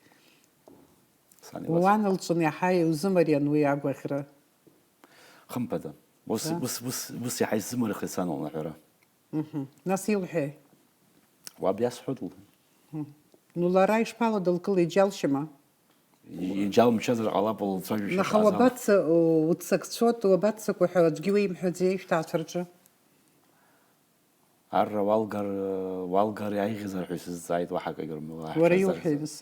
Сан иласҳәеит. Уан лҿын иаҳа иузымариан уи агәаӷьра? Хымԥада. Ус, Да. ус, ус, ус иаҳа исзымарахеит сан лнаҳәара. Мгм. Нас илҳәеи? Уаб иасҳәоит, лҳәеит. Мгм. Ну, лара ишԥаладылкылеи, иџьалшьама? И-, иџьалмшьазар ҟалап лцәажәашьа Аха шаазал. Уабаца-, уццакцәоит, уабаццакуеи ҳәа аӡәгьы уеимҳәаӡеи шәҭаацәа рҿы? Арра уалгар, уалгар иааиӷьзар ҳәа исызҵааит, уаҳа акагьы рымбо. Уара иуҳәеи, нас?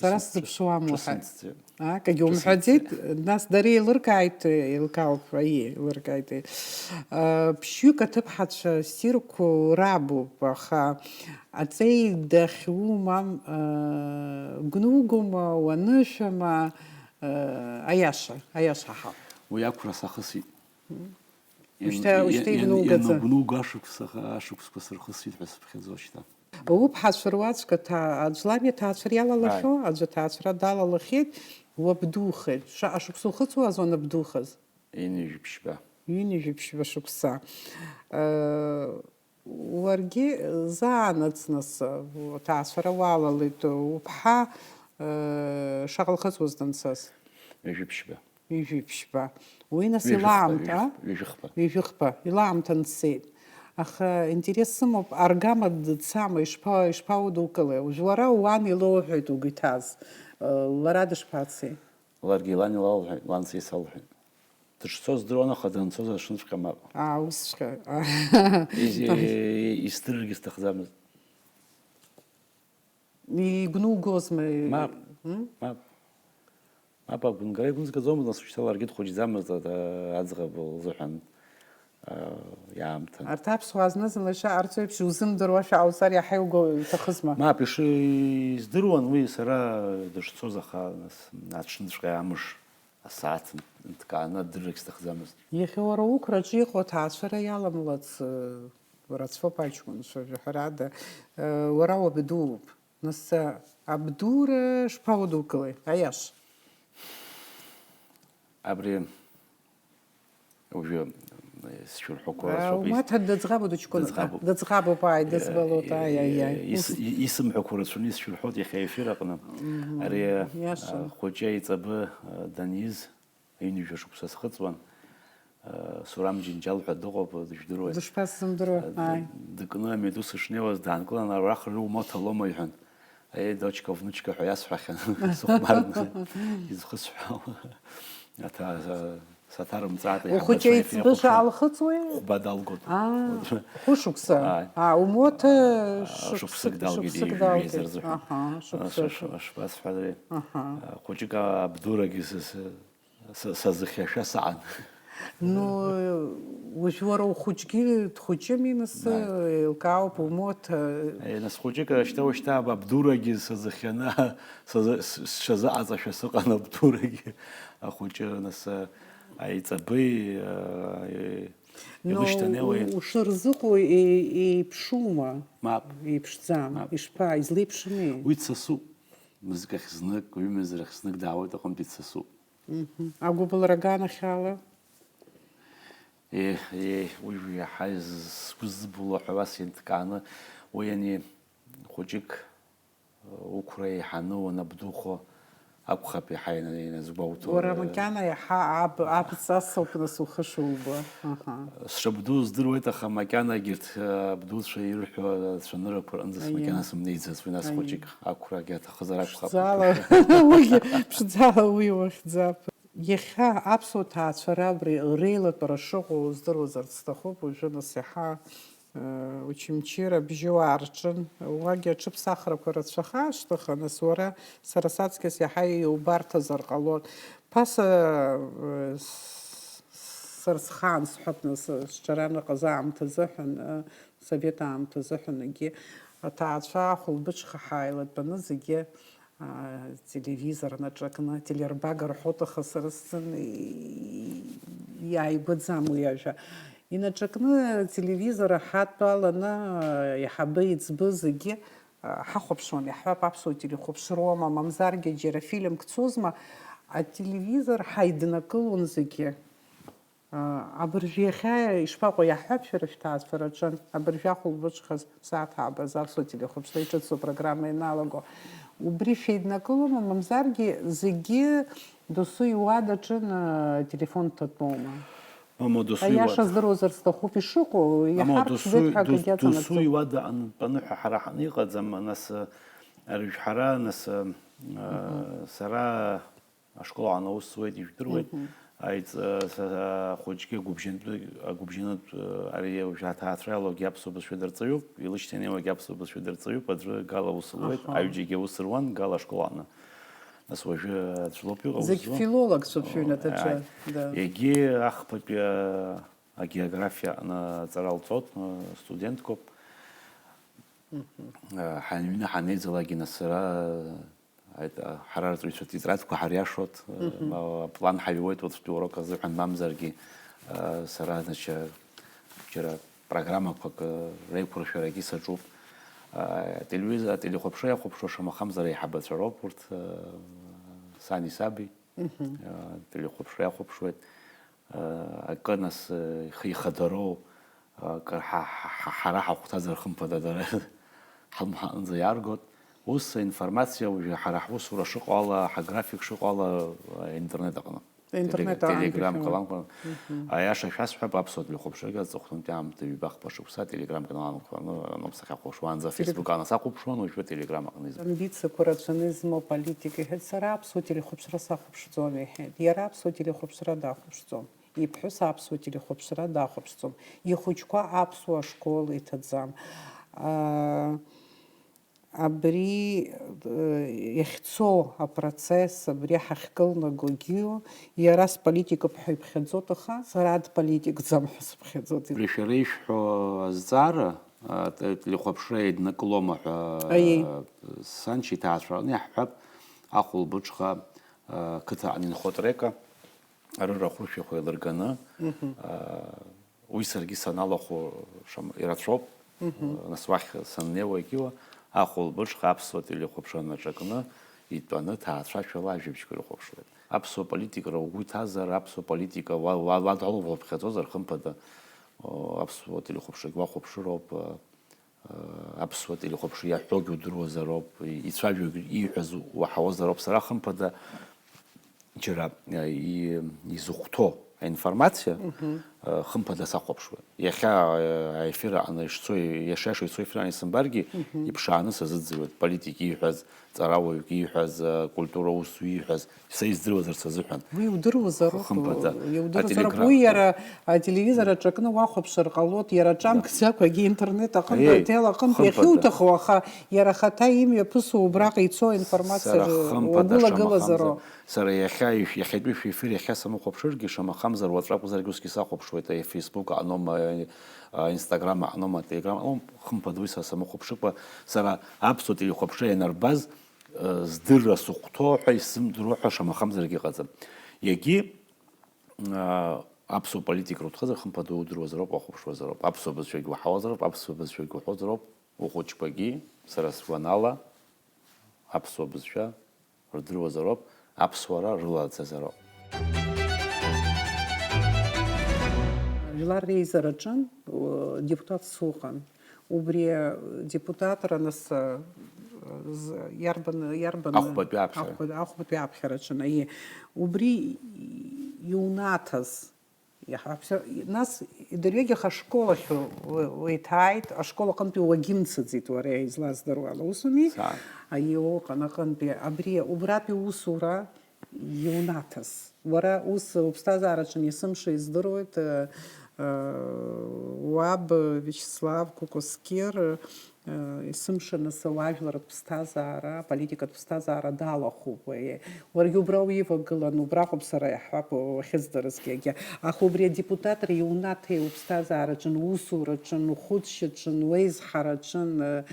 Сара Ҿысымҭ-, сзыԥшуам уаҳа. Ҿысымҭӡеит. А, акагьы Ҿысымҭӡеит. Умҳәаӡеит, нас дара еилыркааит, еилкаауп, аиеи, еилыркааит. А, ԥшьҩык аҭыԥҳацәа ссирқәа рабуп, аха аҵеи дахьумам, а, гәнугома, уанышәама, а, аиаша, аиаша ҳауп. Уи ақәра сахысит. Ушьҭа, Иан-, ушьҭа иан-, игәнугаӡа. Ианугәнуго ашықәс, ашықәсқәа сырхысит ҳәа сыԥхьаӡоит шьҭа. Уԥҳацәа руаӡәк аҭа-, аӡә лами аҭаацәара иалалахьоу, Ааи. Аӡә аҭаацәара далалахьеит, уабдухеит. Шаҟа шықәса ухыҵуаз уанабдухаз? Ҩынҩажәи ԥшьба. Ҩынҩажәи ԥшьба шықәса. Э, уаргьы заанаҵ нас, э, аҭаацәара уалалеит, уԥҳа, э, шаҟа лхыҵуаз данцаз? Ҩажәи ԥшьба. Ҩажәи ԥшьба. Уи нас Ҩажәихԥа, илаамҭа, а? Ҩажәихԥа. Ҩажәихԥа. Илаамҭа нцеит. Аха интерес сымоуп, аргама дцама, ишԥа-, ишԥаудукылеи? Уажә уара уан илоуҳәеит угәы иҭаз. Лара дышԥацеи? Ларгьы лан илалҳәеит, лан сеицалҳәеит. Дышцоз здыруан, аха данцоз аҽныҵәҟьа мап. Аа, усҵәҟьа. Изи-, исдырыргьы сҭахӡамызт. Игәнугозма? Мап, М? Мап. Мап, агәынгара игәынзгаӡомызт, нас шьҭа ларгьы дхәыҷӡамызт, а, аӡӷаб лзыҳәан, а, иаамҭан. Арҭ аԥсуаа зны-зынла ишаҟарҵо еиԥш, иузымдыруа шәааузар иаҳа иуго иҭахызма? Мап, иши-, издыруан уи сара дышцоз, аха, нас, аҽныҵәҟьа амш асааҭ н-, нҭкааны адыррагь сҭахӡамызт. Иахьа уара уқәраҿы иҟоу аҭаацәара иаламлац, э, рацәоуп аҷкәынцәа, жәаҳәарада, э, уара уабдууп. Нас, э, абдура шԥаудукылеи, аиаша? Абри уажәы, э, сшәырҳәақәа Э, рацәоуп, ис-, умаҭа дыӡӷабуп, дыҷкәын, дыӡӷабуп. Дыӡӷабуп, ааи, Э, дызбалоит, ааи, ааи, ааи. Ис-, Ус- и-, исымҳәақәа рацәаны исшәырҳәоит иахьа аефир аҟны. Мгм. Ари, э, Иашан. Ахәыҷы аиҵбы, э, даниз, ҩынҩажәа шықәса схыҵуан. Э, Сурам Џьынџьал ҳәа дыҟоуп, дыжәдыруеит. Дышԥасзымдыруа, Э, д-, ааи. Дыкны амҩаду сышнеиуаз, даанкыланы, арахь рыумоҭа лоума, иҳәан. Аиеи, дочка, внучка ҳәа иасҳәахьан, сыхәмарны, изхысҳәаауа. Аҭа-, са-, саҭарымҵааит, аиҳабацәа Ухәыҷы еиҵбы иахәаԥшуан. Шаалхыҵуеи? Хәба далгоит. Аа, хәышықәса. Ааи. Аа, умоҭа Аа, шықәсык, шықәсык далгеит, шықәсык ҩажәа далгеит. Изырзыҳәан. Аҳа, Аа, шықәса, шәа-, шықәса. Шәа-, шәбасҳәари? Аҳа. Аа, хәыҷык абдурагьы са-, са-, са-, сазыхьашәа саан. Ну, уажә уара ухәыҷгьы дхәыҷыми, нас, Ааи. Еилкаауп, умоҭа. Е, нас хәыҷык шьҭа уажәшьҭа аб-, абдурагьы сазыхьаны, сазы-, с-, сҽазыҟаҵашәа сыҟан абдурагьы. Ахәыҷы, нас, аиҵбеи, а, е-, Ну, илышьҭанеи уи? У-, ушырзыҟоу е-, еиԥшума? Мап. Еиԥшӡам. Мап. Ишԥа, излеиԥшыми? Уи дсасуп. Мызкахь знык, ҩымзарахь знык даауеит аҟынтәи дсасуп. Мгм. Агәыбылра аганахьала? Еҳ, еҳ, уи иаҳа сгәы зыбылуа ҳәа уа сынҭкааны, уи ани хәыҷык, уқәра еиҳаны уанабдухо акәхап иаҳа ина-, иназгәоуҭо. Уара макьана иаҳа аб-, абҵасоуп, нас, ухы шубо. Аҳа. Сшабду здыруеит, аха макьана егьырҭ, э, абдуцәа ирҳәо ацәаныррақәа рҟынӡа Аиеи. Макьана сымнеиӡац, уи нас Аиеи. Хәыҷык ақәрагьы аҭахызар акәхап. Ԥшӡала, уигьы ԥшӡала уи ухьӡап. Иахьа аԥсуа ҭаацәара абри реилатәара шыҟоу здыруазарц сҭахуп, уажәы нас иаҳа, э, Очамчыра абжьы уаарҿын, уагьы аҽыԥсахрақәа рацәаха ашьҭахь, нас уара сара саҵкьыс иаҳа иубарҭазар ҟалон. Ԥаса, э, с-, сара схаан сҳәап, нас, сҿараныҟаз аамҭазыҳәан, э, совет аамҭазыҳәан, егьи аҭаацәа ахәылбыҽха ҳааилатәаны зегьы Аа, телевизор наҿакны, телербага рҳәоит, аха сара сзын и-, иааигәаӡам уи ажәа. Инаҿакны ателевизор аҳатәаланы, аиҳабы еиҵбы зегьы, а, ҳахәаԥшуан, иаҳҳәап, аԥсуа телехәаԥшроума, мамзаргьы џьара фильмк цозма, ателевизор ҳаиднакылон зегьы. Абыржә иахьа ишԥаҟоу, иаҳҳәап, шәара шәҭаацәараҿы абыржә ахәылбыҽхаз сааҭ ааба азы аԥсуа телехәаԥшра иҿыцу апрограмма ианалаго. Убри шәеиднакылома, мамзаргьы зегьы досу иуадаҿын, ателефон ҭатәоума? Мама, досу Аиаша иуада. Здыруазар сҭахуп ишыҟоу, Мама, иҳарԥшӡеит досу, ҳәа акгьы дос- досу аҵанаҵом. Иуада анытәаны ҳәа ҳара ҳаныҟаӡам, нас, арыжәҳара, нас, сара ашкол анаус зуеит, ижәдыруеит, аиҵ-, са- ахәыҷгьы агәыбжьынтәы, агәыбжьынтә, ари уажә аҭаацәа иалоугьы аԥсуа бызшәа дырҵаҩуп, илышьҭанеиуагьы аԥсуа бызшәа дырҵаҩуп, аӡәы Гала аус луеит, Аха. Аҩыџьагьы аус руан, Гала ашкол аҟны. Нас уажәы аӡә лоуп иҟоу Зегь зуа. филологцәоуп шәыҩнаҭаҿы, Ааи. Да. Егьи ахԥатәи, а, агеографиа аҟны аҵара лҵот, а, студенткоуп. А, ҳаҩны ҳанеиӡалакгьы нас сара, а, ҳара арҵаҩцәа атетрадқәа ҳариашоит, а, Мгм. ма-, аплан ҳаҩуеит уаҵәтәи урок азыҳәан, мамзаргьы, а, сара, значит, џьара программақәак, а, реиқәыршәарагьы саҿуп. А, ателевизор, ателехәаԥшра иахәаԥшуа шамахамзар аиҳабацәа роуп урҭ, а, сани саби. Мгм. А, телехәаԥшра иахәаԥшуеит. А, акы нас, а, ихы ихадароу, а, акы ҳа-, ҳа-, ҳа-, ҳара ҳахәҭазар, хымԥада, дара ҳамҳаҟынӡа иааргоит. Ус аинформациа уажәы ҳара ҳусура шыҟоу ала, ҳаграфик шыҟоу ала, а, интернет аҟны. Интернет Теле-, аҟынтәи Telegram шәымоуп. Каналқәа. Мгм. Аиаша шәасҳәап, аԥсуа телехәаԥшрагьы аҵыхәтәантәи аамҭа ҩба-хԥа шықәса Telegram каналқәа аҟны, аноуп сахьахәаԥшуа. Уаанӡа Теле- Facebook аҟны сахәаԥшуан, уажәы Telegram аҟны избоит. Амбициақәа рацәаны измоу политик иҳәеит, сара аԥсуа телехәаԥшра сахәаԥшӡом, иҳәеит. Иара аԥсуа телехәаԥшра дахәаԥшӡом. Иԥҳәыс аԥсуа телехәаԥшра дахәаԥшӡом. Ихәыҷқәа аԥсуа ашкол иҭаӡам. Аа, абри, э, иахьцо апроцесс, абри ҳахькылнагогьы, иара сполитикуп ҳәа иԥхьаӡоит, аха сара дполитикӡам ҳәа сыԥхьаӡоит. Абри шәара ишәҳәо азҵаара, а, т-, телехәаԥшра еиднакылома ҳәа, Аиеи. а, саншьа иҭаацәараны иаҳҳәап, ахәылбыҽха, а, қыҭа аҟны инхо трека, арыра хәыршәахә еилырганы, Мгм. а, уи саргьы саналахәу шам-, ирацәоуп, Мгм. а, нас уахь саннеиуагьы, ахәылбыҽха аԥсуа телехәаԥшра анаҿакны, итәаны ҭаацәашәала ажәабжьқәа ирыхәаԥшуеит. Аԥсуа политикра угәы иҭазар, аԥсуа политика уа-, уа-, уадҳәалоуп уаԥхьаӡозар, хымԥада, о, аԥсуа телехәаԥшрагь уахәаԥшыроуп, а, а, аԥсуа телехәаԥшра иаҳҳәогьы удыруазароуп, и-, ицәажәогьы ииҳәаз уаҳауазароуп. Сара, хымԥада, џьара, а, и-, изыхәҭоу аинформациа, Мгм. а, хымԥада сахәаԥшуеит. Иахьа, а, аефир аҟны ишцо, иаша-иаша ицо ефир аҟны исымбаргьы, Мгм. Иԥшааны сазыӡырҩуеит, политик ииҳәаз, ҵарауаҩык ииҳәаз, а, культура усзуҩ ииҳәаз, са издыруазарц азыҳәан. Уи удыруазароуп, Хымԥада. Иудыруазароуп. Ателегра- Уи иара ателевизор аҿакны уахәаԥшыр ҟалоит, иара ҿамкӡакәагьы интернет аҟынтә, Аиеи, ателе аҟынтә хымԥада. Иахьуҭаху, аха иара хаҭа имҩаԥысуа убраҟа ицо аинформациа Сара хымԥада, уагәылагылазароуп. Шамахамзар, сара иахьа ишә-, иахьатәи шәефир иахьа самыхәаԥшыргьы, шамахамзар, уаҵәы акәзаргьы усгьы сахәаԥшуеит, Facebook аҟноума, а, Instagram аҟноума, Telegram аҟноума, хымԥада уи са самыхәаԥшыкәа, сара аԥсуа телехәаԥшра ианарбаз, а, здырра сыхәҭоу ҳәа исзымдыруа ҳәа шамахамзаргьы ыҟаӡам. Егьи, а, аԥсуа политикра уҭахызар, хымԥада удыруазароуп, уахәаԥшуазароуп. Аԥсуа бызшәагьы уаҳауазароуп, аԥсуа бызшәагьы уҳәозароуп. Ухәыҷқәагьы, сара сгәанала, аԥсуа бызшәа рдыруазароуп, аԥсуара рылаӡазароуп. Жәлар реизараҿы, э, депутатс уҟан. Убри, э, депутатра нас, э, з-, иарбан, иарбан, Ахәбатәи аԥхьара. Ахәба-, ахәбатәи аԥхьараҿы, аиеи. Убри иунаҭаз, иаҳа-, нас идырҩегьых ашкол ахь у-, у-, уеиҭааит, ашкол аҟынтәи уагьымцаӡеит уара излаздыруа ала, усуми? Сааит. Аиеи, уҟан аҟынтәи, абри, убратәи усура иунаҭаз. Уара ус уԥсҭазаараҿы есымша издыруеит, э, э, уаб Виачеслав Кәыкәскьыр, э, есымша нас ауаажәларратә ԥсҭазаара, аполитикатә ԥсҭазаара далахәуп. Уи, уаргьы убра уивагылан, убраҟоуп сара иаҳҳәап уахьыздарызгьы. Аха убри адепутатра иунаҭеи уԥсҭазаараҿын, уусураҿын, ухәыцшьаҿын, уеизҳараҿын, э,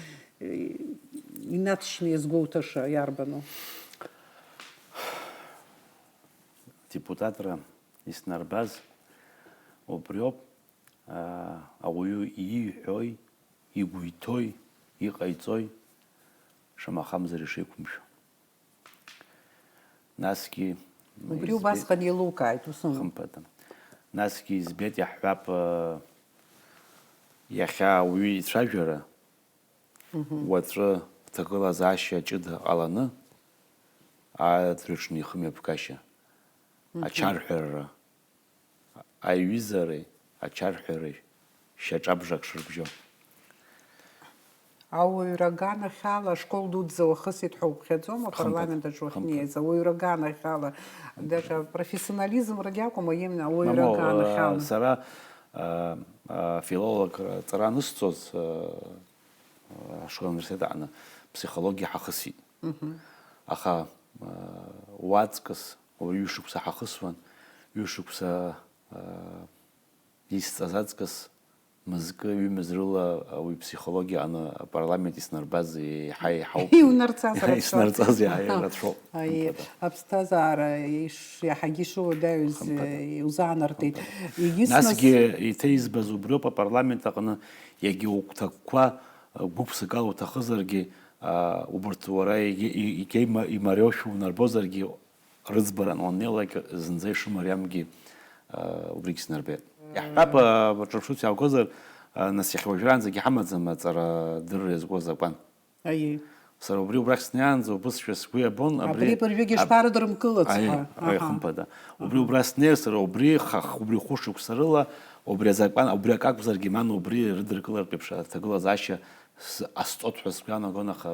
инаҭшьны иазгәоуҭаша иарбану? Депутатра иснарбаз убриоуп, аа, ауаҩы ииҳәои, игәы иҭои, иҟаиҵои, шамахамзар ишеиқәымшәо. Насгьы Убри избе-, убасҟан еилукааит, усымоу? Хымԥада. Насгьы избеит, иаҳҳәап, аа, иахьа ауаҩы ицәажәара, Мгм. Уаҵәы ҭагылазаашьа ҷыда ҟаланы, адырҩаҽны ихымҩаԥгашьа, ачарҳәара, аиҩызареи ачарҳәареи шьаҿабжак шырбжьо. Ауаҩра аганахьала ашкол дуӡӡа уахысит ҳәа уԥхьаӡома? Хымԥада, апарламент аҿы хымԥада. Уахьнеиз, ауаҩра аганахьала, даже профессионализмрагьы акәым, именно ауаҩра Мамоу, аганахьала. Э, сара, э, э, филологра ҵара анысҵоз, э, э, ашкол университет аҟны ԥсихологиа ҳахысит. Аха, э, уаҵкыс, уи ҩышықәса ҳахысуан, ҩышықәса, э, исҵаз аҵкыс, мызкы, ҩымыз рыла ауаҩ ԥсихологиа аҟны апарламент иснарбаз еиҳа-еиҳауп. Иунарҵаз рацәоуп. Иснарҵаз еиҳа ирацәоуп. Аиеи, Хымԥада. Аԥсҭазаара иш-, иаҳагьы ишыуадаҩыз, Хымԥада. Иузаанартит. Хымԥада. Егьыс нас Насгьы еиҭа избаз убриоуп апарламент аҟны, иагьа угәҭакқәа, гәык-ԥсыкала уҭахызаргьы, а, убарҭ уара егьа, егьа има-, имариоушәа унарбозаргьы, рыӡбара ануаннеилак зынӡа ишымариамгьы, а, убригь снарбеит. Иаҳҳәап, а, ҿырԥшыц иааугозар, а, нас иахьа уажәраанӡагьы ҳамаӡам аҵара дырра иазку азакәан. Аиеи. Сара убри убрахь снеиаанӡа убысшәа сгәы иабон, абри Абри абыржәгьы аб-, ишԥарыдрымкылац аиеи, ҳәа. Аиеи, Аҳа. Хымԥада. Убри Аҳа. Убра снеир, сара убри хах-, убри хәышықәса рыла, убри азакәан, убри акы акәзаргьы, ман убри рыдыркылартә еиԥш аҭагылазаашьа С-, ҟасҵоит ҳәа сгәы иаанагон, аха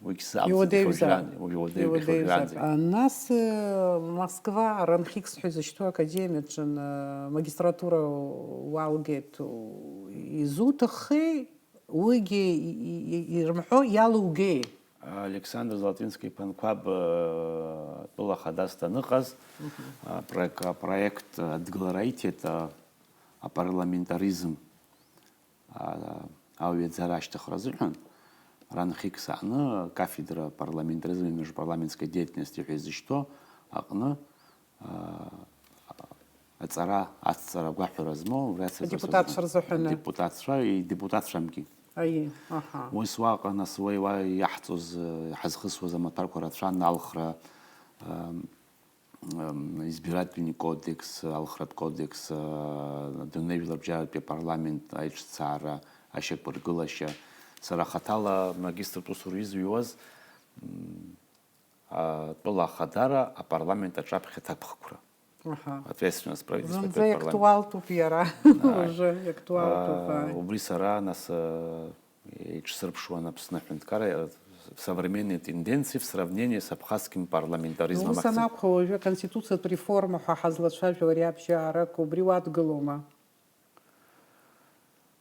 уигь сзы амцаӡеит Иуадаҩзаап. Уажәраан-, уажә уадаҩуп Иуадаҩзаап. иахьа уажәраанӡагь. А, нас, э, Москва аранхьыкс ҳәа изышьҭоу академиаҿы, э, магистратура уалгеит, у-, изуҭаххеи, уигьы и-, и-, и-, ирымҳәо иалугеи? Александр Золотинский-иԥа Анқәаб, э, тәыла хадас даныҟаз, Мгм. а, проек-, апроект адгылара аиҭеит, а, апарламентаризм. А, ауаҩаӡара ашьҭыхра азыҳәан, ранхьыкс аҟны акафедра парламентаризм и межпарламентской деятельности ҳәа изышьҭоу аҟны, а, аҵара, ацҵара агәаҳәара змоу, убри ацырҵра Адепутатцәа рзыҳәаны. Адепутатцәа, идепутатцәамгьы. Аиеи, аҳа. Уи суаҟа, нас, уи уа иаҳҵоз, э, иҳазхысуаз амаҭәарқәа рацәан, алхра, ам, ам, избирательный кодекс, алхратә кодекс, а, адунеижәларбжьаратәи апарламент аиҿцаара, ашьақәыргылашьа. Сара хаҭала магистратә усура изҩуаз, м, атәыла ахадара апарламент аҿаԥхьа аҭакԥхықәра. Аҳа. Ответственность правительства Зынӡа перед парламентом. Иактуалтәуп иара. Ааи. Уже иактуалтәуп, Аа, ааи. Убри сара, нас, а, Иҿсырԥшуан Аԥсны аҳәынҭқарра, современные тенденции в сравнении с абхазским парламентаризмом. Ус анакәха, уажәы аконституциатә реформа ҳәа ҳазлацәажәо ари абжьарак убри уадгылома?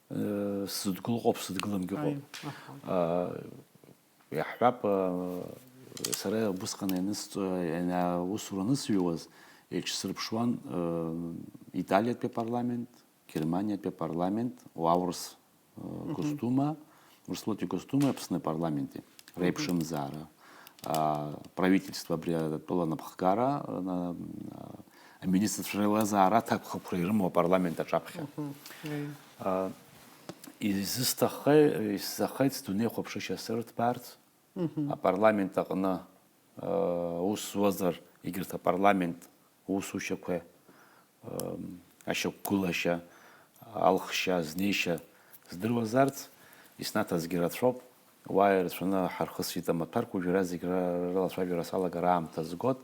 Э, сзыдгыло ыҟоуп, сыдгыламгьы ыҟоуп. Аи, аҳа. А, иаҳҳәап, а, сара убысҟан ианысҵо, иана-, аусура анысыҩуаз, еиҿсырԥшуан, э, Италиатәи апарламент, Германиатәи апарламент, уаурс, э, Мгм. Госдума, Урыстәылатәи Госдума, Аԥсны апарламенти Мгм. Реиԥшымзаара, а, правительство абри атәыла анапхгара, а, на-, а, аминистрцәа реилазаара аҭакԥхықәра ирымоу апарламент аҿаԥхьа. Мгм. Еи. А, изысҭаххеи-, исҭаххеит сдунеихәаԥшышьа сырҭбаарц, Мгм. Апарламент аҟны, э, ус зуазар, егьырҭ апарламент усушьақәа, э, ашьақәгылашьа, алхшьа, азнеишьа здыруазарц, иснаҭазгьы рацәоуп. Уа ирацәаны ҳархысит амаҭәарқәа, уажәы ара зегь ра-, рылацәажәара салагар аамҭа згоит.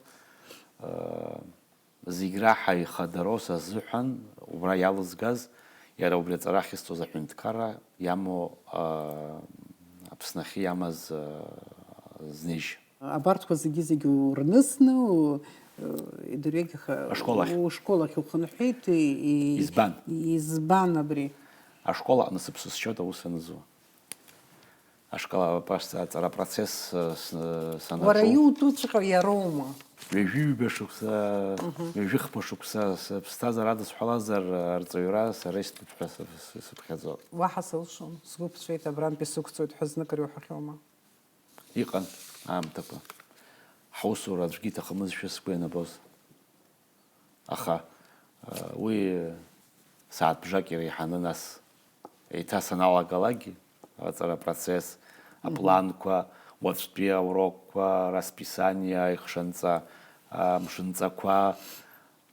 Э, Зегь раҳа ихадароу сазыҳәан, убра иалызгаз, иара убри аҵара ахьысҵоз аҳәынҭқарра иамоу, аа, Аԥсны ахьы иамаз, аа, знеижь. Абарҭқәа зегьы-зегьы урнысны, у-, э, идырҩегьых, э, Ашкол ахь. Ушкол ахь ухынҳәит, и-, и-, Избан? Избан абри? Ашкол аҟны сыԥсы сшьоит аус анызуа. Ашкол апра-, аҵара апроцесс, э, с-, э, санаҿу. Уара иутәуҵәҟьа иароума? Ҩажәи ҩба шықәса, Мгм. Ҩажәи хԥа шықәса сыԥсҭазаара адысҳәалазар, э, арҵаҩра сара истәуп ҳәа сы-, сы-, сыԥхьаӡоит. Уаҳа сылшом, сгәы ԥҵәеит, абрантәи сықәҵуеит ҳәа зныкыр иуҳәахьоума? Иҟан аамҭақәа. Ҳусура аӡәгьы иҭахымызшәа сгәы ианабоз. Аха, э, уи сааҭ бжак иреиҳаны нас еиҭа саналагалакгьы, аҵара апроцесс, Мгм. Апланқәа, уаҵәтәи аурокқәа, расписание, аихшанҵа, амшынҵақәа,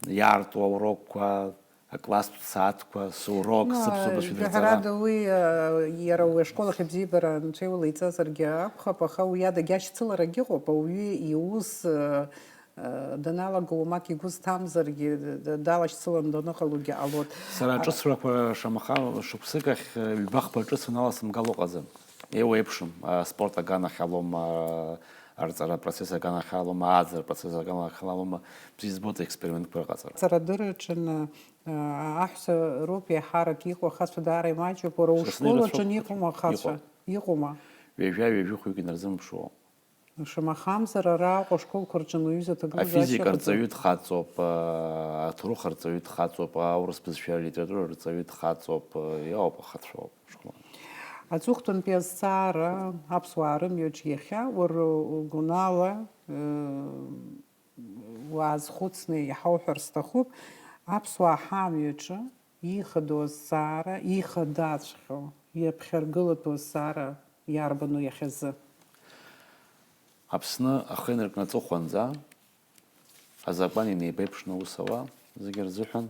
иаарту аурокқәа, Акласстә сааҭқәа, соурок, Ну, сыԥсуп ацәажәараҵара. Жәаҳәарада уи, а, иара уи ашкол ахь бзиабара анцәа иула иҵазаргьы акәхап, аха уи адагьы ашьцыларагьы ыҟоуп, ауаҩы иус, а, а, даналага уамак игәы зҭамзаргьы, д-, д-, далашьцыланы даныҟалогьы ҟалоит. Сара аҿыцрақәа шамаха шықәсык ахь, э, ҩба-хԥа ҿыц уналасымгало ыҟаӡам. Еиуеиԥшым, аспорт аганахь алоума, арҵара апроцесс аганахь алоума, ааӡара апроцесс аганахь алоума, бзиа збоит аекспериментқәа рыҟаҵара. Ҵарадырраҿы, а, аҳәса роуп еиҳарак иҟоу, ахацәа даара имаҷуп, уара Са ушкол аҿы снеирацәоуп, иҟоума ахацәа? Иҟоуп. Иҟоума? Ҩажәа-ҩажәихәҩык инарзымԥшуа. Шамахамзар, ара Аҟәа ашколқәа рҿы уҩыза аҭагылазаашьа Афизика ыҟаӡам. Арҵаҩы дхаҵоуп, а, аҭоурых арҵаҩы дхаҵоуп, аурыс бызшәа литература арҵаҩы дхаҵоуп, а, иоуп ахацәоуп школ. Аҵыхәтәантәи азҵаара аԥсуаа рымҩаҿ иахьа уара угәанала, э, уаазхәыцны иҳауҳәар сҭахуп, аԥсуаа ҳамҩаҿы иихадоу азҵаара, иихадаҵәҟьоу, иаԥхьаргылатәу азҵаара иарбану иахьазы? Аԥсны ахы инаркны аҵыхәанӡа азакәан инеибеиԥшны аус ауа зегьы рзыҳәан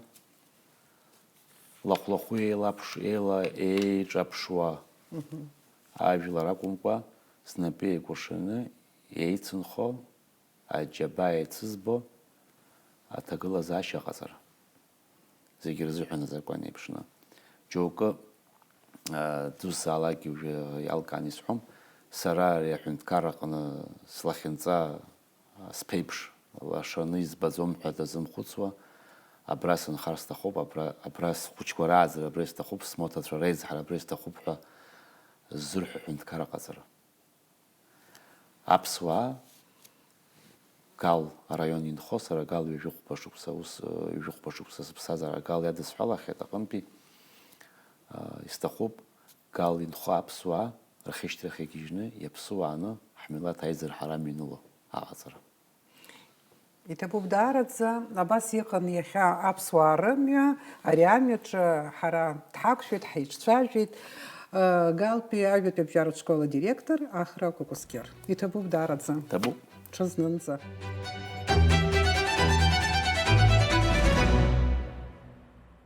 лахә-лахәы еилаԥш-, еила-, еиҿаԥшуа ажәлар акәымкәа, знапы еикәыршаны еицынхо, аџьабаа еицызбо аҭагылазаашьа аҟаҵара. Зегьы рзыҳәан азакәан еиԥшны. Џьоукы, аа, дузаалакгьы уажәы иалкааны исҳәом, сара ари аҳәынҭқарраҟны слахьынҵа, аа, сԥеиԥш лашаны избаӡом ҳәа дазымхәыцуа, абра сынхар сҭахуп, абра, абра схәыҷқәа рааӡара абра исҭахуп, смоҭацәа реизҳара абра исҭахуп ҳәа ззырҳәо ҳәынҭқар аҟаҵара. Аԥсуаа, Гал араион инхо, сара Гал ҩажәихәба шықәса ус, ҩажәихәба шықәса сыԥсҭазаара Гал иадысҳәалахьеит аҟынтәи, а, исҭахуп Гал инхо аԥсуаа рхьышьҭрахь игьежьны иаԥсыуааны ҳмилаҭ аизырҳара амҩаныло аҟаҵара. Иҭабуп даараӡа, абас иҟан иахьа аԥсуаа рымҩа, ари амҩаҿы ҳара дҳақәшәеит, ҳаиҿцәажәеит, э, Галтәи ажәатәи абжьаратә школ адиректор Ахра Кәакәасқьыр. Иҭабуп даараӡа. Ҭабуп. Ҽазнынӡа.